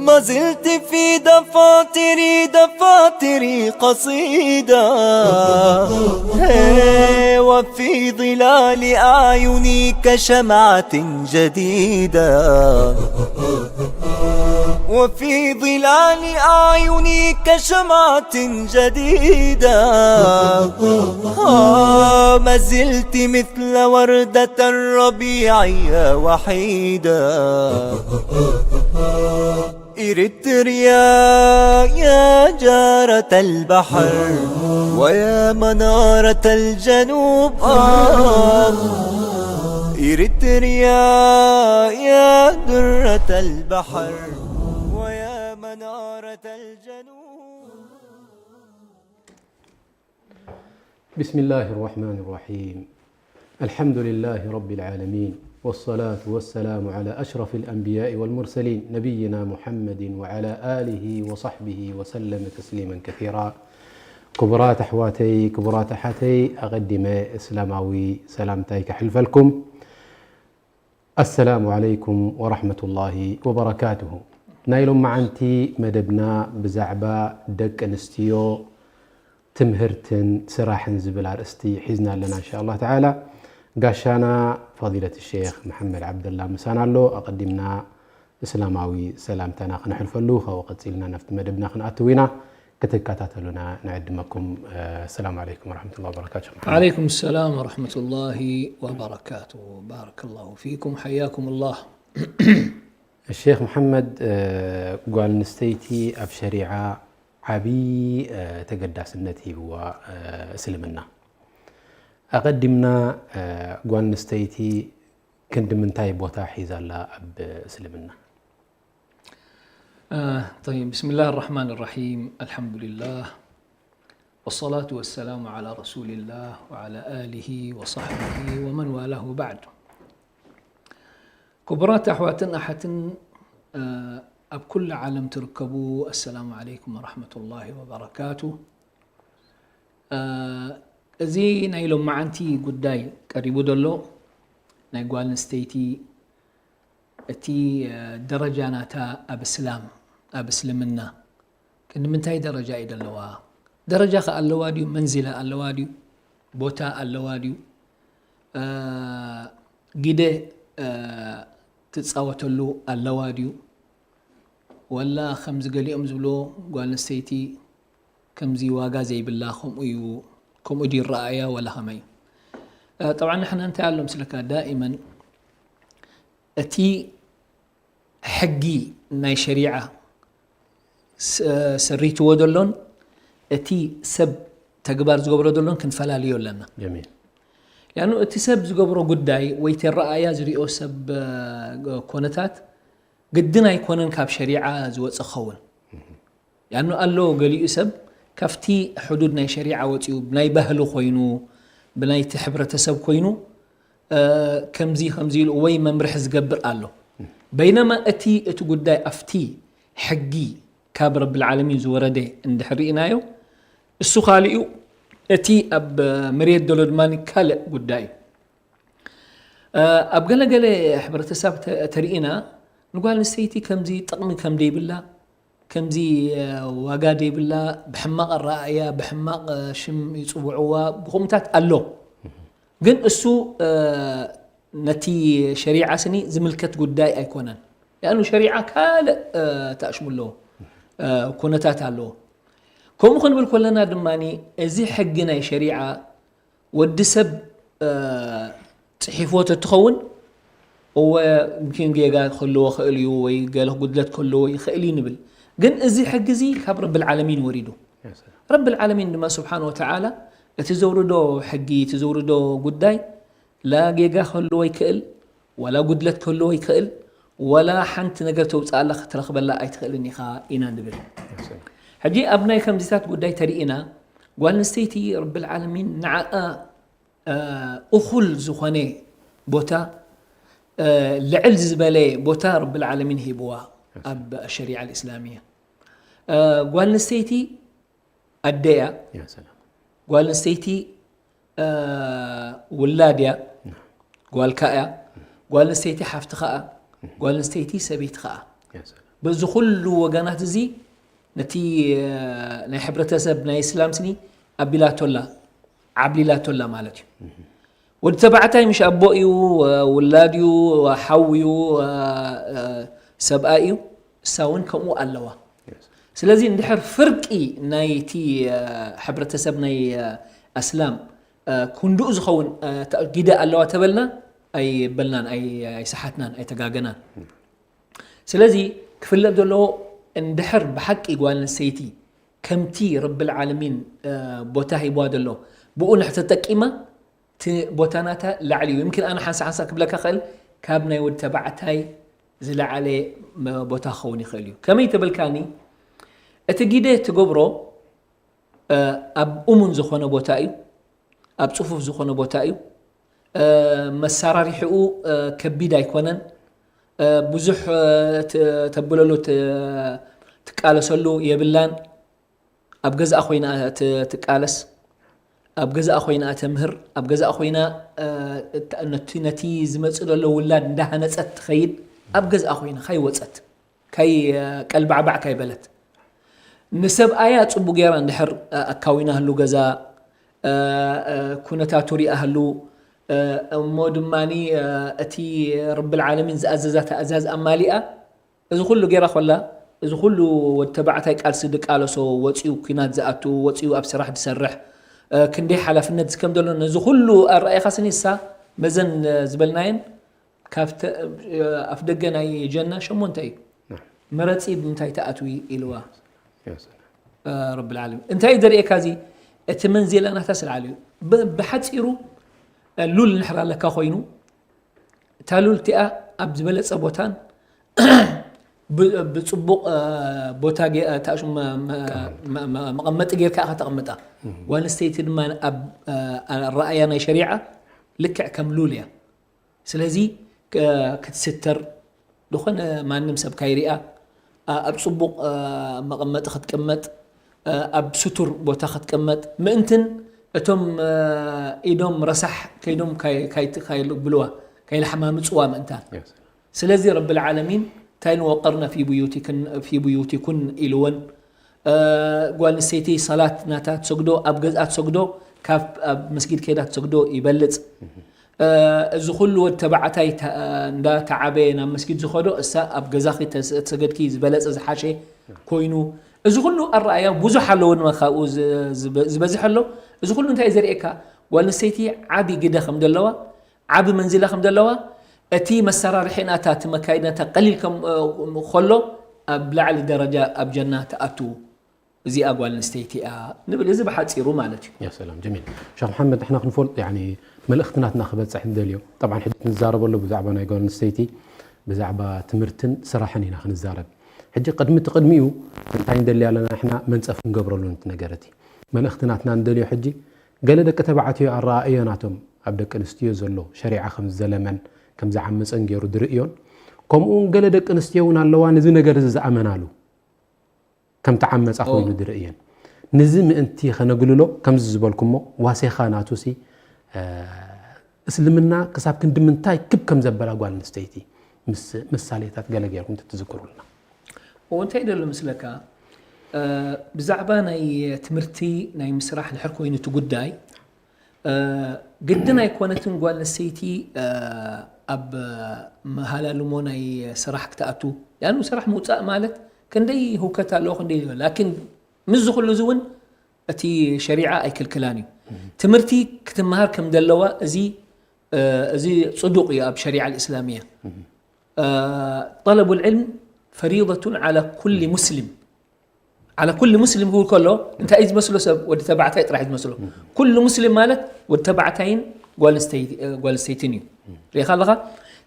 ما زلت في دفاتري، دفاتري قصيدة. هي، وفي ظلال أعيني كشمعة جديدة. وفي ظلال أعيني كشمعة جديدة. آه، ما زلت مثل وردة الربيع وحيدة. إريتريا يا جارة البحر ويا منارة الجنوب. آه، إريتريا يا درة البحر ويا منارة الجنوب. بسم الله الرحمن الرحيم. الحمد لله رب العالمين، والصلاة والسلام على أشرف الأنبياء والمرسلين، نبينا محمد وعلى آله وصحبه وسلم تسليما كثيرا. ክቡራት ኣሕዋተይ፣ ክቡራት ኣሓተይ፣ ኣቐዲመ እስላማዊ ሰላምታይ ከሕልፈልኩም። ኣሰላሙ ዓለይኩም ወራሕመቱላሂ ወበረካቱሁ። ናይ ሎማዓንቲ መደብና ብዛዕባ ደቂ ኣንስትዮ ትምህርትን ስራሕን ዝብል ኣርእስቲ ሒዝና ኣለና እንሻ ኣላህ ተዓላ። ጋሻና ፈዲለት ሼኽ መሓመድ ዓብደላ ምሳና ኣሎ። ኣቐዲምና እስላማዊ ሰላምታና ክነሕልፈሉ፣ ካብኡ ቀጺልና ናብቲ መደብና ክንኣትው ኢና። ክትከታተሉና ንዕድመኩም። ኣሰላሙ ዓለይኩም ወራሕመቱላሂ ወበረካቱ። ዓለይኩም ሰላም ወራሕመቱላሂ ወበረካቱ። ባረከላሁ ፊኩም፣ ሓያኩም ላህ። ሼኽ መሓመድ፣ ጓል ኣንስተይቲ ኣብ ሸሪዓ ዓብዪ ተገዳስነት ሂብዋ እስልምና። ኣቐዲምና ጓል ኣንስተይቲ ክንዲ ምንታይ ቦታ ሒዛ ኣላ ኣብ እስልምና? طيب، بسم الله الرحمن الرحيم. الحمد لله. والصلاة والسلام على رسول الله وعلى آله وصحبه ومن والاه وبعد. ክቡራት ኣሕዋትን ኣሓትን ኣብ ኩሉ ዓለም ትርከቡ፣ ኣሰላሙ ዓለይኩም ወራሕመቱላሂ ወበረካቱ። እዚ ናይ ሎማዓንቲ ጉዳይ ቀሪቡ ዘሎ ናይ ጓል ኣንስተይቲ እቲ ደረጃ ናታ ኣብ እስላም ኣብ እስልምና ክንዲ ምንታይ ደረጃ እዩ ዘለዋ? ደረጃ ከ ኣለዋ ድዩ? መንዚላ ኣለዋ ድዩ? ቦታ ኣለዋ ድዩ? ግደ ትፃወተሉ ኣለዋ ድዩ? ወላ ከምዚ ገሊኦም ዝብልዎ ጓል ኣንስተይቲ ከምዚ ዋጋ ዘይብላ ከምኡ እዩ፣ ከምኡ ድዩ ረኣያ ወላ ከመይ እዩ? ጠብዓ ንሕና እንታይ ኣሎ ምስለካ ዳኢመን እቲ ሕጊ ናይ ሸሪዓ ሰሪትዎ ዘሎን እቲ ሰብ ተግባር ዝገብሮ ዘሎን ክንፈላልዮ ኣለና። ጀሚል። ሊኣኑ እቲ ሰብ ዝገብሮ ጉዳይ ወይ እቲ ረኣያ ዝሪኦ ሰብ ኮነታት ግድን ኣይኮነን ካብ ሸሪዓ ዝወፀ ክኸውን። ሊኣኑ ኣሎ ገሊኡ ሰብ ካብቲ ሕዱድ ናይ ሸሪዓ ወፂኡ ብናይ ባህሊ ኮይኑ ብናይቲ ሕብረተሰብ ኮይኑ ከምዚ ከምዚ ኢሉ ወይ መምርሒ ዝገብር ኣሎ። በይነማ እቲ እቲ ጉዳይ ኣብቲ ሕጊ ካብ ረብል ዓለሚን ዝወረደ እንድሕር ርኢናዮ እሱ ካሊኡ እቲ ኣብ መሬት ዘሎ ድማ ካልእ ጉዳይ እዩ። ኣብ ገለገለ ሕብረተሰብ ተሪኢና ንጓል ኣንስተይቲ ከምዚ ጥቕሚ ከም ደይብላ ከምዚ ዋጋ ደይብላ ብሕማቕ ኣረኣእያ ብሕማቕ ሽም ይፅውዕዋ ብኹምታት ኣሎ። ግን እሱ ነቲ ሸሪዓ ስኒ ዝምልከት ጉዳይ ኣይኮነን። ያኑ ሸሪዓ ካልእ ተኣሽሙ ኣለዎ ኩነታት ኣለዎ። ከምኡ ክንብል ከለና ድማ እዚ ሕጊ ናይ ሸሪዓ ወዲ ሰብ ፅሒፍዎ ተትኸውን እወ ምኪን ጌጋ ክህልዎ ክእል እዩ ወይ ገለ ጉድለት ክህልዎ ይኽእል እዩ ንብል። ግን እዚ ሕጊ እዚ ካብ ረብል ዓለሚን ወሪዱ። ረብል ዓለሚን ድማ ስብሓን ወተዓላ እቲ ዘውርዶ ሕጊ እቲ ዘውርዶ ጉዳይ ላ ጌጋ ክህልዎ ይክእል ወላ ጉድለት ክህልዎ ይክእል ወላ ሓንቲ ነገር ተውፅኣላ ክትረኽበላ ኣይትኽእልን ኢኻ ኢና ንብል። ሕጂ ኣብ ናይ ከምዚታት ጉዳይ ተሪኢና ጓል ኣንስተይቲ ረብል ዓለሚን ንዓኣ እኹል ዝኾነ ቦታ ልዕል ዝበለ ቦታ ረብል ዓለሚን ሂብዋ ኣብ ሸሪዓ ልእስላሚያ። እ፣ ጓል ኣንስተይቲ ኣደ እያ። ያ ሰላም። ጓል ኣንስተይቲ እ፣ ውላድ እያ። ጓልካ እያ። ጓል ኣንስተይቲ ሓፍትኻ እያ። ጓል ኣንስተይቲ ሰበይትኻ እያ። ያ ሰላም። በዚ ኩሉ ወገናት እዚ ነቲ እ፣ ናይ ሕብረተሰብ ናይ እስላም ስኒ ኣቢላቶላ፣ ዓብሊላቶላ ማለት እዩ። ወዲ ተባዕታይ ምሽ ኣቦ እዩ፣ እ፣ ውላድ እዩ፣ ሓው እዩ፣ እ፣ እ፣ ሰብኣይ እዩ። እሳ እውን ከምኡ ኣለዋ። ስለዚ እንድሕር ፍርቂ ናይቲ እ፣ ሕብረተሰብ ናይ እ፣ ኣስላም እ፣ ክንድኡ ዝኸውን እ፣ ተ- ግደ ኣለዋ ተበልና ኣይበልናን፣ ኣይ- ኣይሰሓትናን፣ ኣይተጋገናን። ስለዚ ክፍለጥ ዘለዎ እንድሕር ብሓቂ ጓል ኣንስተይቲ ከምቲ ረብል ዓለሚን እ፣ ቦታ ሂብዋ ዘሎ ብኡ ንሕ ተጠቂማ እቲ ቦታ ናታ ላዕሊ እዩ። ይምክን ኣነ ሓንሳ ሓንሳ ክብለካ ክእል ካብ ናይ ወዲ ተባዕታይ ዝለዓለ መ- ቦታ ክኸውን ይኽእል እዩ። ከመይ ተበልካኒ እቲ ግደ ትገብሮ እ፣ ኣብ እሙን ዝኾነ ቦታ እዩ። ኣብ ጽፉፍ ዝኾነ ቦታ እዩ። እ፣ መሰራርሒኡ እ፣ ከቢድ ኣይኮነን። እ፣ ብዙሕ እ፣ ት- ተብለሉ ት- ትቃለሰሉ የብላን። ኣብ ገዛኣ ኮይና ት- ትቃለስ፣ ኣብ ገዛኣ ኮይና ተምህር፣ ኣብ ገዛኣ ኮይና እ፣ እት- ነቲ ነቲ ዝመጽእ ዘሎ ውላድ እንዳሃነጸት ትኸይድ፣ ኣብ ገዛኣ ኮይና ካይወጸት፣ ካይ ቀልባዕባዕ ካይበለት፣ ንሰብኣያ ጽቡቅ ገይራ እንድሕር ኣካዊናህሉ ገዛ፣ እ፣ እ፣ ኩነታቱ ሪኣህሉ፣ እ፣ እሞ ድማኒ እ፣ እቲ ረብል ዓለሚን ዝኣዘዛ ትእዛዝ ኣማሊኣ፣ እዚ ኩሉ ገይራ ኮላ፣ እዚ ኩሉ ወዲ ተባዕታይ ቃልሲ ድቃለሶ፣ ወጺኡ ኩናት ዝኣቱ፣ ወጺኡ ኣብ ስራሕ ድሰርሕ፣ እ፣ ክንደይ ሓላፍነት ዝከም ዘሎ ነዚ ኩሉ ኣረኣይካ ስኒ እሳ መዘን እ፣ ዝበልናየን ካብ ተ- ኣፍ ደገ ናይ ጀና ሸሞንተ እዩ። መረፂ ብምንታይ ትኣትዊ ኢልዋ ያ ሰላም። ረብል ዓለሚን። እንታይ እዩ ዘርእየካ? እዚ እቲ መንዚላ ናታ ስልዓል እዩ። ብ- ብሓፂሩ ሉል ንሕር ኣለካ ኮይኑ፣ እታ ሉል እቲኣ ኣብ ዝበለፀ ቦታን ብ- ብፅቡቕ እ፣ ቦታ ጌ- እታ ሽም መ- መ- መ- መ- መቐመጢ ጌርካ ኢኻ ተቐምጣ። ጓል ኣንስተይቲ ድማ ኣብ እ፣ ኣረኣእያ ናይ ሸሪዓ ልክዕ ከም ሉል እያ። ስለዚ ክ- ክትስተር፣ ዝኾነ ማንም ሰብ ካይሪኣ፣ ኣ- ኣብ ጽቡቕ እ፣ መቐመጢ ክትቅመጥ፣ እ፣ ኣብ ስቱር ቦታ ክትቅመጥ ምእንትን እቶም እ፣ ኢዶም ረሳሕ ከይዶም ካይ- ካይት- ካይብልዋ፣ ካይለሓማምጽዋ ምእንታን። ስለዚ ረብል ዓለሚን እንታይ ኢሉ፣ ወቀርነ ፊ ቡዩቲክን- ፊ ቡዩቲኩን ኢልወን። እ፣ ጓል ኣንስተይቲ ሰላት ናታ ትሰግዶ ኣብ ገዝኣ ትሰግዶ፣ ካብ ኣብ መስጊድ ከይዳ ትሰግዶ ይበልጽ። እ፣ እዚ ኩሉ ወዲ ተባዕታይ ተ- እንዳ ተዓበየ ናብ መስጊድ ዝኸዶ፣ እሳ ኣብ ገዛኺ ተስ- ተሰገድኪ ዝበለጸ ዝሓሸ ኮይኑ፣ እዚ ኩሉ ኣረኣያ ብዙሕ ኣለዎ ድማ ካብኡ ዝ- ዝበ- ዝበዝሕ ኣሎ። እዚ ኩሉ እንታይ እዩ ዘርእየካ? ጓል ኣንስተይቲ ዓቢ ግደ ከም ዘለዋ፣ ዓቢ መንዚላ ከም ዘለዋ፣ እቲ መሰራርሒ ናታ፣ እቲ መካይድ ናታ ቀሊል ከም እ፣ ከሎ፣ ኣብ ላዕሊ ደረጃ ኣብ ጀና ትኣቱ። እዚኣ ጓል ኣንስተይቲ እያ ንብል። እዚ ብሓጺሩ ማለት እዩ። ያ ሰላም ጀሚል። ሸኽ መሓመድ፣ ንሕና ክንፈልጥ ያኒ መልእኽቲ ናትና ክበጽሕ ንደልዮ። ጠብዓን ሕጂ ክንዛረበሉ ብዛዕባ ናይ ጓል ኣንስተይቲ፣ ብዛዕባ ትምህርትን ስራሕን ኢና ክንዛረብ። ሕጂ ቅድሚ እቲ ቅድሚኡ እንታይ ንደሊ ኣለና ንሕና መንጸፍ ክንገብረሉ ነቲ ነገር እቲ። መልእኽቲ ናትና ንደልዮ ሕጂ ገለ ደቂ ተባዕትዮ ኣረኣእዮ ናቶም ኣብ ደቂ ኣንስትዮ ዘሎ ሸሪዓ ከም ዝዘለመን ከም ዝዓመጸን ገይሩ ድርእዮን፣ ከምኡ እውን ገለ ደቂ ኣንስትዮ እውን ኣለዋ ነዚ ነገር እዚ ዝኣመናሉ ከም ተዓመጻ ኮይኑ ድርእየን። ንዚ ምእንቲ ከነግልሎ ከምዚ ዝበልኩሞ ዋሴኻ ናቱሲ እ፣ እስልምና ክሳብ ክንዲ ምንታይ ክብ ከም ዘበላ ጓል ኣንስተይቲ ምስ ምሳሌታት ገለ ገይርኩም ተትዝክሩልና። እዎ እንታይ ደሎ ምስለካ እ፣ ብዛዕባ ናይ ትምህርቲ ናይ ምስራሕ ድሕር ኮይኑ እቲ ጉዳይ እ፣ ግድን ኣይኮነትን ጓል ኣንስተይቲ እ፣ ኣብ መሃላልሞ ናይ ስራሕ ክትኣቱ። ያኑ ስራሕ ምውፃእ ማለት ክንደይ ህውከት ኣለዎ ክንደይ ይበል። ላኪን ምስዚ ኩሉ እዚ እውን እቲ ሸሪዓ ኣይክልክላን እዩ። ትምህርቲ ክትመሃር ከም ዘለዋ እዚ እ፣ እዚ ጽዱቕ እዩ ኣብ ሸሪዓ الإسلامية. እ፣ طلب العلم فريضة على كل مسلم. على كل مسلم ክብል ከሎ እንታይ እዩ ዝመስሎ ሰብ? ወዲ ተባዕታይ ጥራሕ እዩ ዝመስሎ። ኩሉ ሙስሊም ማለት ወዲ ተባዕታይን ጓል ኣንስተይቲ- እ፣ ጓል ኣንስተይትን እዩ። ርኢኻ ኣለኻ?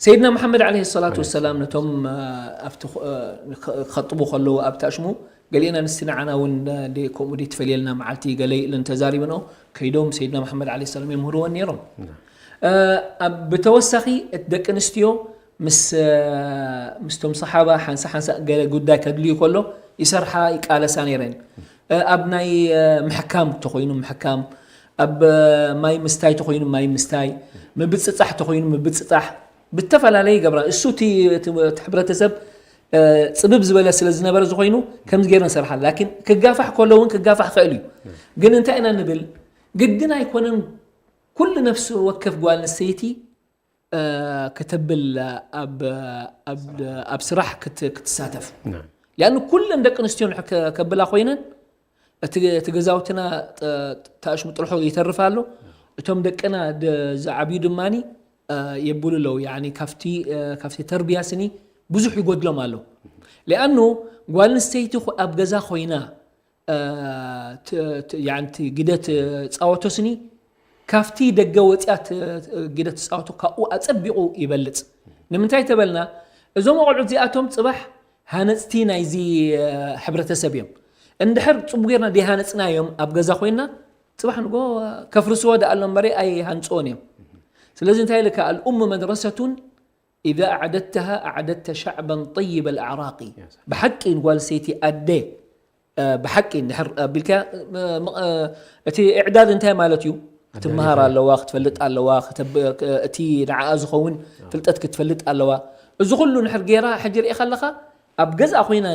ሰይድና መሓመድ ዓለይሂ ሰላቱ ወሰላም ነቶም እ፣ ኣብቲ ኽ- እ፣ ኸ- ከጥቡ ከለዉ ኣብቲ ኣሽሙ ገሊኤን ኣንስቲ ንዓና እውን እ፣ ደ- ከምኡ ደ ትፈልየልና መዓልቲ ገለ ኢለን ተዛሪበንኦ ከይዶም ሰይድና መሓመድ ዓለይሂ ሰላም የምህርወን ነይሮም። እ፣ ኣብ- ብተወሳኺ እቲ ደቂ ኣንስትዮ ምስ እ፣ ምስቶም ሰሓባ ሓንሳ ሓንሳ ገለ ጉዳይ ከድልዩ ከሎ ይሰርሓ ይቃለሳ ነይረን። ኣብ ናይ ምሕካም ተኾይኑ ምሕካም፣ ኣብ ማይ ምስታይ ተኾይኑ ማይ ምስታይ፣ ምብፅፃሕ ተኾይኑ ምብፅፃሕ፣ ብተፈላለየ ይገብራ። እሱ እቲ ሕብረተሰብ ፅብብ ዝበለ ስለ ዝነበረ ዝኾይኑ ከምዚ ገይረን ሰርሓ። ላኪን ክጋፋሕ ከሎ እውን ክጋፋሕ ክእል እዩ። ግን እንታይ ኢና ንብል? ግድን ኣይኮነን ኩሉ ነፍሲ ወከፍ ጓል ኣንስተይቲ ከተብል ኣብ ስራሕ ክትሳተፍ። ሊኣኑ ኩለን ደቂ ኣንስትዮ ከብላ ኮይነን እቲ ገዛውትና ታእሽሙ ጥርሑ ይተርፍ ኣሎ። እቶም ደቅና ዝዓብዩ ድማ የብሉ ኣለዉ። ካብቲ ተርቢያ ስኒ ብዙሕ ይጎድሎም ኣሎ። ሊኣኑ ጓል ኣንስተይቲ ኣብ ገዛ ኮይና ግደ ትፃወቶ ስኒ ካብቲ ደገ ወፅያ ግደ ትፃወቶ ካብኡ ኣፀቢቑ ይበልፅ። ንምንታይ ተበልና እዞም ኣቆልዑት እዚኣቶም ፅባሕ ሃነፅቲ ናይዚ ሕብረተሰብ እዮም። እንድሕር ፅቡቅ ጌርና ደይሃነፅናዮም ኣብ ገዛ ኮይና ፅባሕ ንጎ ከፍርስዎ ደኣ ኣሎ እምበረ ኣይሃንፅዎን እዮም። ስለዚ እንታይ ኢልካ ኣልኡም መድረሰቱን إذا أعددتها أعددت شعبا طيب الأعراق. ብሓቂ ንጓል ሰይቲ ኣደ ብሓቂ እንድሕር ኣቢልካ እቲ ኢዕዳድ እንታይ ማለት እዩ? ክትመሃር ኣለዋ፣ ክትፈልጥ ኣለዋ፣ እቲ ንዓኣ ዝኸውን ፍልጠት ክትፈልጥ ኣለዋ። እዚ ኩሉ እንድሕር ገይራ ሕጂ ርኢኻ ኣለኻ ኣብ ገዝኣ ኮይና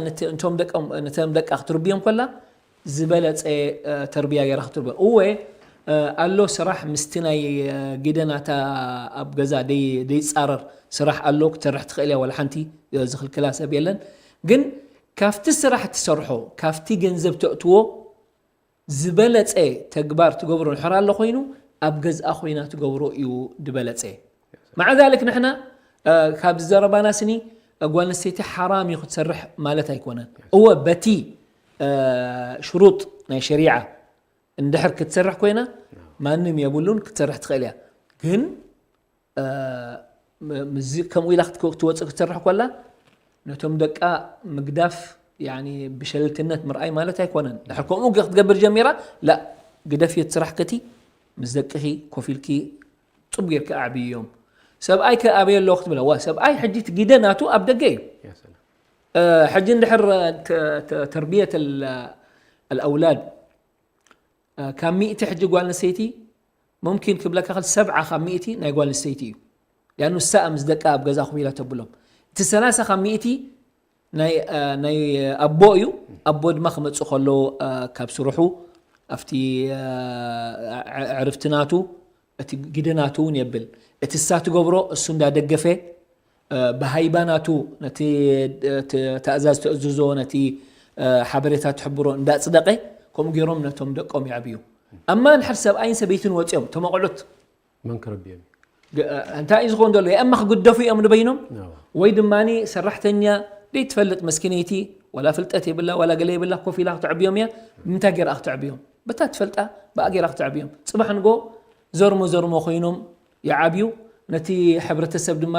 ነቶም ደቃ ክትርብዮም ከላ ዝበለፀ ተርብያ ገይራ ክትርበ እወ ኣሎ ስራሕ ምስቲ ናይ ግደ ናታ ኣብ ገዛ ደይፃረር ስራሕ ኣሎ ክትሰርሕ ትኽእል እያ። ዋላ ሓንቲ ዝኽልክላ ሰብ የለን። ግን ካብቲ ስራሕ ትሰርሖ ካብቲ ገንዘብ ተእትዎ ዝበለፀ ተግባር ትገብሮ ንሕር ኣሎ ኮይኑ ኣብ ገዝኣ ኮይና ትገብሮ እዩ ዝበለፀ። ማዓ ዛልክ ንሕና ካብ ዘረባና ስኒ ጓል ኣንስተይቲ ሓራም እዩ ክትሰርሕ ማለት ኣይኮነን። እወ በቲ ሽሩጥ ናይ ሸሪዓ እንድሕር ክትሰርሕ ኮይና ማንም የብሉን ክትሰርሕ ትኽእል እያ። ግን ከምኡ ኢላ ክትወፅእ ክትሰርሕ ኮላ ነቶም ደቃ ምግዳፍ ብሸለልትነት ምርኣይ ማለት ኣይኮነን። ድሕር ከምኡ ክትገብር ጀሚራ ላ ግደፍዮ ስራሕ ከቲ ምስ ደቅኺ ኮፍ ኢልኪ ፅቡቅ ጌርኪ ኣዕብዮም። ሰብኣይ ከ ኣበይ ኣሎ ክትብላ ዋ ሰብኣይ ሕጂ እቲ ግደ ናቱ ኣብ ደገ እዩ። ሕጂ እንድሕር ተርብየት ኣልኣውላድ ካብ ሚእቲ ሕጂ ጓል ኣንስተይቲ ሙምኪን ክብለካ ክል ሰብዓ ካብ ሚእቲ ናይ ጓል ኣንስተይቲ እዩ። ሊኣኑ ንሳ ምስ ደቃ ኣብ ገዛ ኮፍ ኢላ ተብሎም። እቲ ሰላሳ ካብ ሚእቲ ናይ ኣቦ እዩ። ኣቦ ድማ ክመፅእ ከሎ ካብ ስርሑ ኣብቲ ዕርፍቲ ናቱ እቲ ግደ ናቱ እውን የብል። እቲ እሳ ትገብሮ እሱ እንዳደገፈ ብሃይባ ናቱ ነቲ ታእዛዝ ተእዝዞ ነቲ ሓበሬታ ትሕብሮ እንዳፅደቀ ከምኡ ገይሮም ነቶም ደቆም የዕብዩ። ኣማ እንድሕር ሰብኣይን ሰበይትን ወፂኦም እቶም ኣቆልዑት መን ክረብዮም እዩ? እንታይ እዩ ዝኸውን ዘሎ? የእማ ክግደፉ እዮም ንበይኖም ወይ ድማ ሰራሕተኛ ደይትፈልጥ መስኪነይቲ ዋላ ፍልጠት የብላ ዋላ ገለ የብላ ኮፍ ኢላ ክተዕብዮም እያ። ብምንታይ ገይራ ክተዕብዮም? በታ ትፈልጣ ብኣ ገይራ ክተዕብዮም። ፅባሕ ንጎ ዘርሞ ዘርሞ ኮይኖም ይዓብዩ። ነቲ ሕብረተሰብ ድማ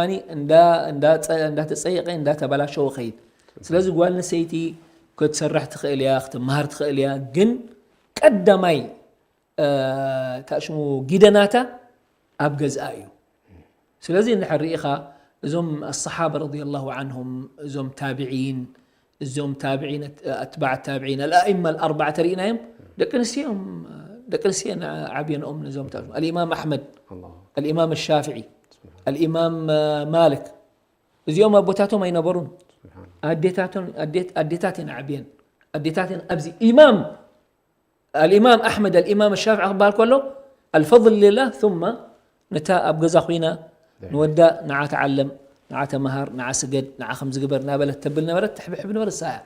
እንዳተፀየቀ እንዳተበላሸወ ከይድ። ስለዚ ጓል ኣንስተይቲ ክትሰርሕ ትኽእል እያ፣ ክትመሃር ትኽእል እያ። ግን ቀዳማይ ታሽሙ ጊደናታ ኣብ ገዝኣ እዩ። ስለዚ እንድሕር ርኢኻ እዞም ኣሰሓባ ረዲየላሁ ዓንሁም እዞም ታብዒን እዞም ታብዒን ኣትባዕ ታብዒን ኣልኣኢማ ኣልኣርባዓ ተርኢናዮም ደቂ ኣንስትዮ እዮም ደቂ ኣንስትዮ ዓብየንኦም ነዞም ታብዒን ኣልኢማም ኣሕመድ ኣልኢማም ሻፍዒ ኣልኢማም ማልክ እዚኦም ኣቦታቶም ኣይነበሩን ኣዴታቶም ኣዴት ኣዴታት እየን ዓብየን ኣዴታት እየን ኣብዚ ኢማም ኣልኢማም ኣሕመድ ኣልኢማም ሻፍዒ ክበሃል ከሎ ኣልፈضል ሊላህ ثم ነታ ኣብ ገዛ ኮይና ንወዳ ንዓ ተዓለም ንዓ ተመሃር ንዓ ስገድ ንዓ ከምዚ ግበር እናበለት ተብል ነበረት ትሕብሕብ ነበረት እሳ እያ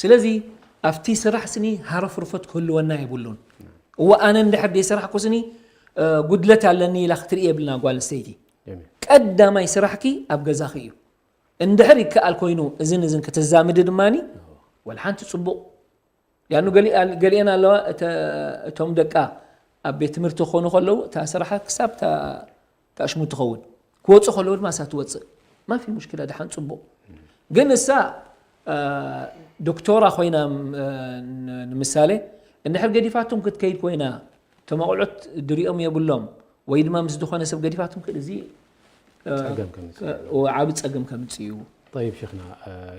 ስለዚ ኣብቲ ስራሕ ስኒ ሃረፍርፎት ክህልወና የብሉን እወ ኣነ እንድሕር ደይሰራሕኩ ስኒ ጉድለት ኣለኒ ኢላ ክትርኢ የብልና ጓል ኣንስተይቲ ቀዳማይ ስራሕኪ ኣብ ገዛኺ እዩ እንድሕር ይከኣል ኮይኑ እዝን እዝን ከተዛምዲ ድማኒ ወላ ሓንቲ ፅቡቕ ያኑ ገሊአን ኣለዋ እቶም ደቃ ኣብ ቤት ትምህርቲ ክኾኑ ከለዉ እታ ስራሓ ክሳብ ታሽሙ ትኸውን ክወፁ ከለዉ ድማ እሳ ትወፅእ ማፊ ሙሽኪላ ድሓን ፅቡቕ ግን እሳ ዶክቶራ ኮይና ንምሳሌ እንድሕር ገዲፋቶም ክትከይድ ኮይና እቶም ኣቑዑት ድሪኦም የብሎም ወይ ድማ ምስ ዝኾነ ሰብ ገዲፋቶም ክእል እዚ ዓቢ ፀገም ከምፅእ እዩ طيب شيخنا،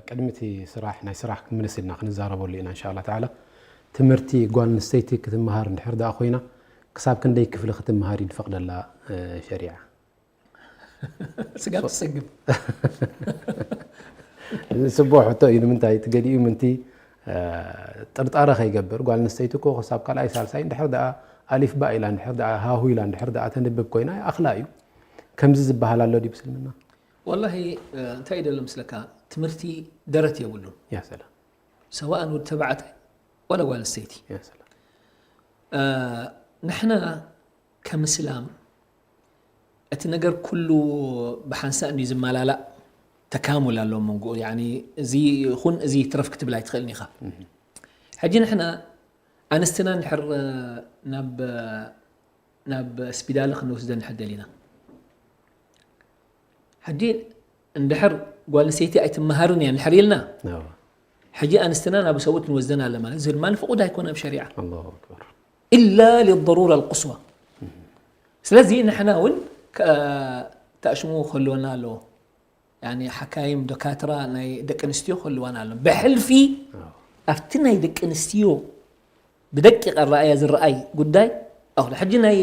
ቅድሚ እቲ ስራሕ፣ ናይ ስራሕ ክንምለስ ኢልና ክንዛረበሉ ኢና እንሻላ ተዓላ። ትምህርቲ ጓል ኣንስተይቲ ክትመሃር እንድሕር ደኣ ኮይና ክሳብ ክንደይ ክፍሊ ክትመሃር እዩ ዝፈቕደላ ሸሪዓ? ስጋብ ትጽግብ። ጽቡቕ ሕቶ እዩ። ንምንታይ እቲ ገሊኡ ምንቲ ጥርጣረ ከይገብር፣ ጓል ኣንስተይቲ እኮ ክሳብ ካልኣይ ሳልሳይ እንድሕር ደኣ ኣሊፍ ባ ኢላ፣ እንድሕር ደኣ ሃሁ ኢላ፣ እንድሕር ደኣ ተንብብ ኮይና ይኣኽላ እዩ። ከምዚ ዝበሃል ኣሎ ድዩ ብስልምና? ወላሂ እንታይ እዩ ዘሎ ምስለካ፣ ትምህርቲ ደረት የብሉን። ያ ሰላም። ሰዋእን ወዲ ተባዕታይ ወላ ጓል ኣንስተይቲ። ያ ሰላም። ንሕና ከም እስላም እቲ ነገር ኩሉ ብሓንሳእ እንድዩ ዝመላላእ፣ ተካሙል ኣሎ መንጎ። ያኒ እዚ ይኹን እዚ ይትረፍ ክትብል ኣይትኽእልን ኢኻ። ሕጂ ንሕና ኣንስትና እንድሕር ናብ ናብ ስፒዳል ክንወስደን እንድሕር ደሊና፣ ሕጂ እንድሕር ጓል ኣንስተይቲ ኣይትመሃርን እያ እንድሕር ኢልና፣ አዎ። ሕጂ ኣንስትና ናብ ሰብኡት ንወስደን ኣለ ማለት እዚ ድማ ፍቁድ ኣይኮነ ኣብ ሸሪዓ። አላሁ አክበር። إلا للضرورة القصوى። ስለዚ ንሕና እውን ከ-፣ ተኣሽሙ ክህልወና ኣለዎ። ያኒ ሓካይም፣ ደካትራ ናይ ደቂ ኣንስትዮ ክህልዋና ኣለዎ። ብሕልፊ ኣብቲ ናይ ደቂ ኣንስትዮ ብደቂቕ ኣረኣእያ ዝረኣይ ጉዳይ ኣኹ። ሕጂ ናይ፣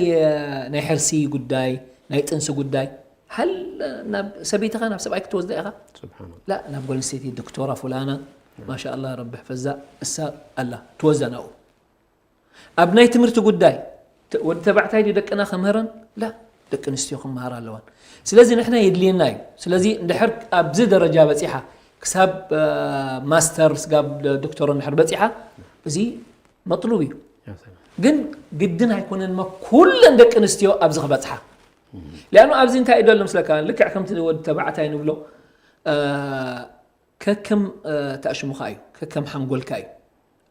ናይ ሕርሲ ጉዳይ፣ ናይ ጥንሲ ጉዳይ፣ ሃል ናብ ሰበይትኻ ናብ ሰብኣይ ክትወስዳ ኢኻ? ስብሓንላ። ላ፣ ናብ ጓል ኣንስተይቲ ዶክተራ ፉላና፣ ማሻ ኣላህ፣ ረቢ ሕፈዛ፣ እሳ ኣላ፣ ትወስዳ ናብኡ። ኣብ ናይ ትምህርቲ ጉዳይ፣ ተ-፣ ወዲ ተባዕታይ ድዩ ደቅና ከምህረን? ላ፣ ደቂ ኣንስትዮ ክመሃራ ኣለዋን። ስለዚ ንሕና የድልየና እዩ። ስለዚ እንድሕር ኣብዚ ደረጃ በጺሓ፣ ክሳብ፣ እ፣ ማስተር፣ ስጋብ ዶክተሮ እንድሕር በጺሓ፣ እዚ መጥሉብ እዩ። ያ ሰላም። ግን ግድን ኣይኮነን እሞ ኩለን ደቂ ኣንስትዮ ኣብዚ ክበጽሓ። ሊኣኑ ኣብዚ እንታይ እዩ ዘሎ ምስለካ? ልክዕ ከምቲ ወዲ ተባዕታይ ንብሎ፣ እ፣ ከከም፣ እ፣ ተኣሽሙኻ እዩ፣ ከከም ሓንጎልካ እዩ።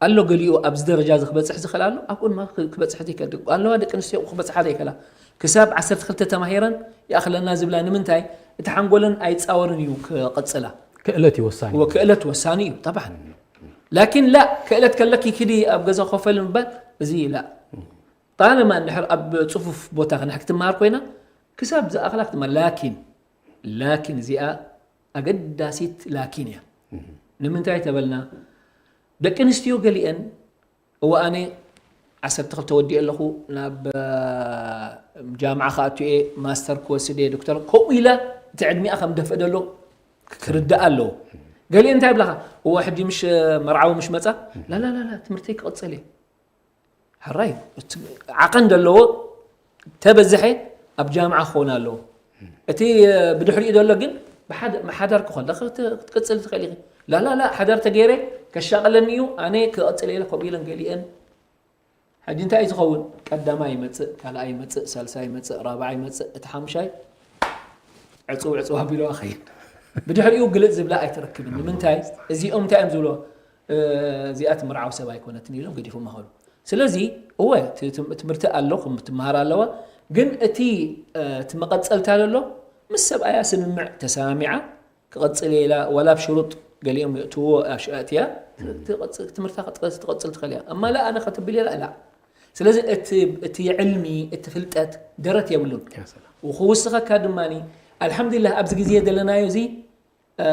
ኣሎ ገሊኡ ኣብዚ ደረጃ እዚ ክበጽሕ ዝኽእል ኣሎ፣ ኣብኡ ድማ ክ-፣ ክበጽሕ ዘይክእል ኣለዋ። ደቂ ኣንስትዮ ክበጽሓ ዘይክእላ። ክሳብ ዓሰርተ ክልተ ተማሂረን ይኣኽለና ዝብላ ንምንታይ? እቲ ሓንጎለን ኣይጻወርን እዩ ክቕጽላ። ክእለት እዩ ወሳኒ። ወክእለት ወሳኒ እዩ ጠብዓን። ላኪን ላ፣ ክእለት ከለኪ ኪዲ ኣብ ገዛ ኮፈል ምባል፣ እዚ ላ። ጣለማ እንድሕር ኣብ ጽፉፍ ቦታ ክንሕ ክትመሃር ኮይና፣ ክሳብ ዝኣኽላ ክትመሃር። ላኪን፣ ላኪን እዚኣ ኣገዳሲት ላኪን እያ። ንምንታይ ተበልና፣ ደቂ ኣንስትዮ ገሊአን፣ እወ ኣነ ዓሰርተ ክልተ ወዲኤ ኣለኹ፣ ናብ፣ እ፣ ጃምዓ ክኣቱ እየ፣ ማስተር ክወስድ እየ፣ ዶክተር፣ ከምኡ ኢላ እቲ ዕድሚኣ ከም ደፍእ ደሎ ክርዳእ ኣለዎ። ገሊአን እንታይ ይብላኻ? እወ ሕጂ ምሽ መርዓዊ ምሽ መጻ፣ ላላላላ፣ ትምህርተይ ክቕጽል እየ። ሕራይ፣ እቲ ዓቐን ዘለዎ ተበዝሐ ኣብ ጃምዓ ክኸውን ኣለዎ። እቲ ብድሕሪኡ ዘሎ ግን ብሓደ-፣ ሓዳር ክኾን ለኸ ክት-፣ ክትቅጽል ትኽእል ኢኺ። ላላላ፣ ሓዳር ተገይረ ከሻቕለኒ እዩ፣ ኣነ ክቐጽል ኢለ፣ ከምኡ ኢለን ገሊአን። ሕጂ እንታይ እዩ ዝኸውን? ቀዳማይ ይመጽእ፣ ካልኣይ ይመጽእ፣ ሳልሳይ ይመጽእ፣ ራብዓይ ይመጽእ፣ እቲ ሓሙሻይ ዕጽው ዕጽው ኣቢልዋ ኸይድ። ብድሕሪኡ ግልጽ ዝብላ ኣይትረክብን። ንምንታይ? እዚኦም እንታይ እዮም ዝብልዎ? እ፣ እዚኣ ትምርዓው ሰብ ኣይኮነትን ኢሎም ገዲፎማ ኸዱ። ስለዚ እወ፣ እቲ ትም-፣ ትምህርቲ ኣሎ፣ ክም-፣ ትመሃር ኣለዋ። ግን እቲ፣ እ፣ እቲ መቐጸልታ ዘሎ ምስ ሰብኣያ ስምምዕ ተሰማሚዓ ክቐጽል እየ ኢላ፣ ዋላ ኣብ ሽሩጥ ገሊኦም የእትዎ ኣሽ-፣ ኣእትያ፣ ትቐጽል፣ ትምህርታ ክትቀጽ-፣ ትቐጽል ትኽእል እያ። እማ ላ ኣነ ከትብል እየ ላ፣ ላ። ስለዚ እቲ፣ እቲ ዕልሚ፣ እቲ ፍልጠት ደረት የብሉን። ያ ሰላም። ክውስኸካ ድማኒ፣ ኣልሓምዱሊላህ ኣብዚ ግዜ ዘለናዮ እዚ፣ እ፣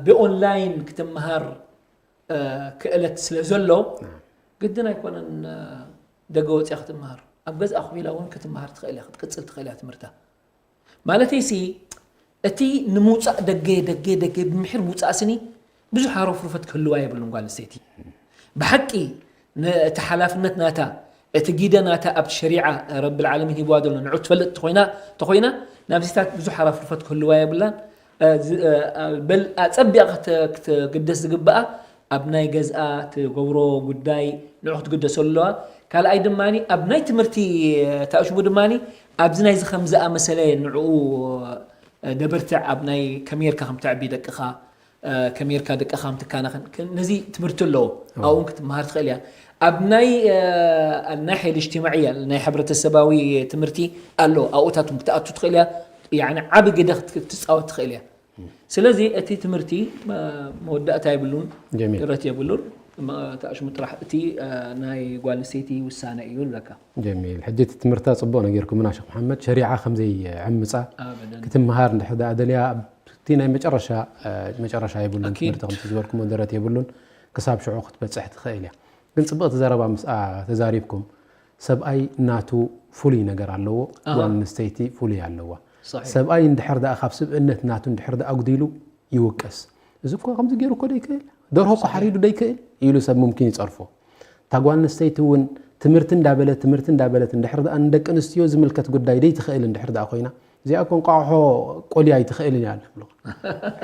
ብኦንላይን ክትመሃር፣ እ፣ ክእለት ስለ ዘሎ፣ ግድን ኣይኮነን፣ እ፣ ደገ ወፂኣ ክትመሃር። ኣብ ገዝኣ ኮፍ ኢላ እውን ክትመሃር ትኽእል እያ፣ ክትቅፅል ትኽእል እያ ትምህርታ። ማለተይሲ፣ እቲ ንምውፃእ ደገ፣ ደገ፣ ደገ፣ ብምሒር ምውፃእ ስኒ ብዙሕ ሃረፍሩፈት ክህልዋ የብሉን ጓል ኣንስተይቲ። ብሓቂ፣ ን-፣ እቲ ሓላፍነት ናታ፣ እቲ ጊደ ናታ ኣብቲ ሸሪዓ ረብል ዓለሚን ሂብዋ ዘሎ ንዑ ትፈልጥ ተኾይና፣ ተኾይና፣ ናብዚታት ብዙሕ ሃረፍሩፈት ክህልዋ የብላን። እ፣ ዝ-፣ እ፣ በል፣ ኣጸቢቓ ክተ-፣ ክትግደስ ዝግብኣ ኣብ ናይ ገዝኣ ትገብሮ ጉዳይ ንዑ ክትግደሰሉ ኣለዋ። ካልኣይ ድማኒ ኣብ ናይ ትምህርቲ፣ እ፣ ታእሽሙ ድማኒ ኣብዚ ናይዚ ከም ዝኣመሰለ ንዕኡ፣ እ፣ ደበርትዕ ኣብ ናይ ከመይ ጌርካ ከም ተዕቢ ደቅኻ፣ እ፣ ከመይ ጌርካ ደቅኻ ከም ትከናኸን፣ ክ-፣ ነዚ ትምህርቲ ኣለዎ። ኣብኡ እውን ክትመሃር ትኽእል እያ። ኣብ ናይ፣ እ፣ ኣብ ናይ ሓይሊ እጅትማዕያ፣ ናይ ሕብረተሰባዊ ትምህርቲ ኣሎ። ኣብኡታት እውን ክትኣቱ ትኽእል እያ። ያዕኒ ዓቢ ግደ ክት-፣ ክትጻወት ትኽእል እያ። ስለዚ እቲ ትምህርቲ፣ እ፣ መወዳእታ የብሉን፣ ጀሚል። ደረት የብሉን። ማ-፣ ተኣሽሙ ጥራሕ እቲ፣ እ፣ ናይ ጓል ኣንስተይቲ ውሳነ እዩ ንብለካ። ጀሚል። ሕጂ እቲ ትምህርታ ጽቡቕ ነጊርኩምና ሸኽ መሓመድ። ሸሪዓ ከም ዘይዕምጻ ኣበደን። ክትመሃር እንድሕር ደኣ ደልያ ኣብ እቲ ናይ መጨረሻ መጨረሻ የብሉን። ትምህርቲ ከምቲ ዝበልኩሞ ደረት የብሉን። ክሳብ ሽዑ ክትበፅሕ ትኽእል እያ። ግን ፅብቕቲ ዘረባ ምስኣ ተዛሪብኩም፣ ሰብኣይ ናቱ ፍሉይ ነገር ኣለዎ፣ ጓል ኣንስተይቲ ፍሉይ ኣለዋ። ሰብኣይ እንድሕር ደኣ ካብ ስብእነት ናቱ እንድሕር ደኣ ኣጉዲሉ ይውቀስ። እዚ እኮ ከምዚ ገይሩ እኮ ደይክእል፣ ደርሆ እኮ ሓሪዱ ደይክእል ኢሉ ሰብ ሙምኪን ይጸርፎ። እታ ጓል ኣንስተይቲ እውን ትምህርቲ እንዳበለት ትምህርቲ እንዳበለት እንድሕር ደኣ ንደቂ ኣንስትዮ ዝምልከት ጉዳይ ደይትኽእል እንድሕር ደኣ ኮይና፣ እዚኣ እኮ እንቋቑሖ ቆልያ ኣይትኽእልን እያ ንብሎ።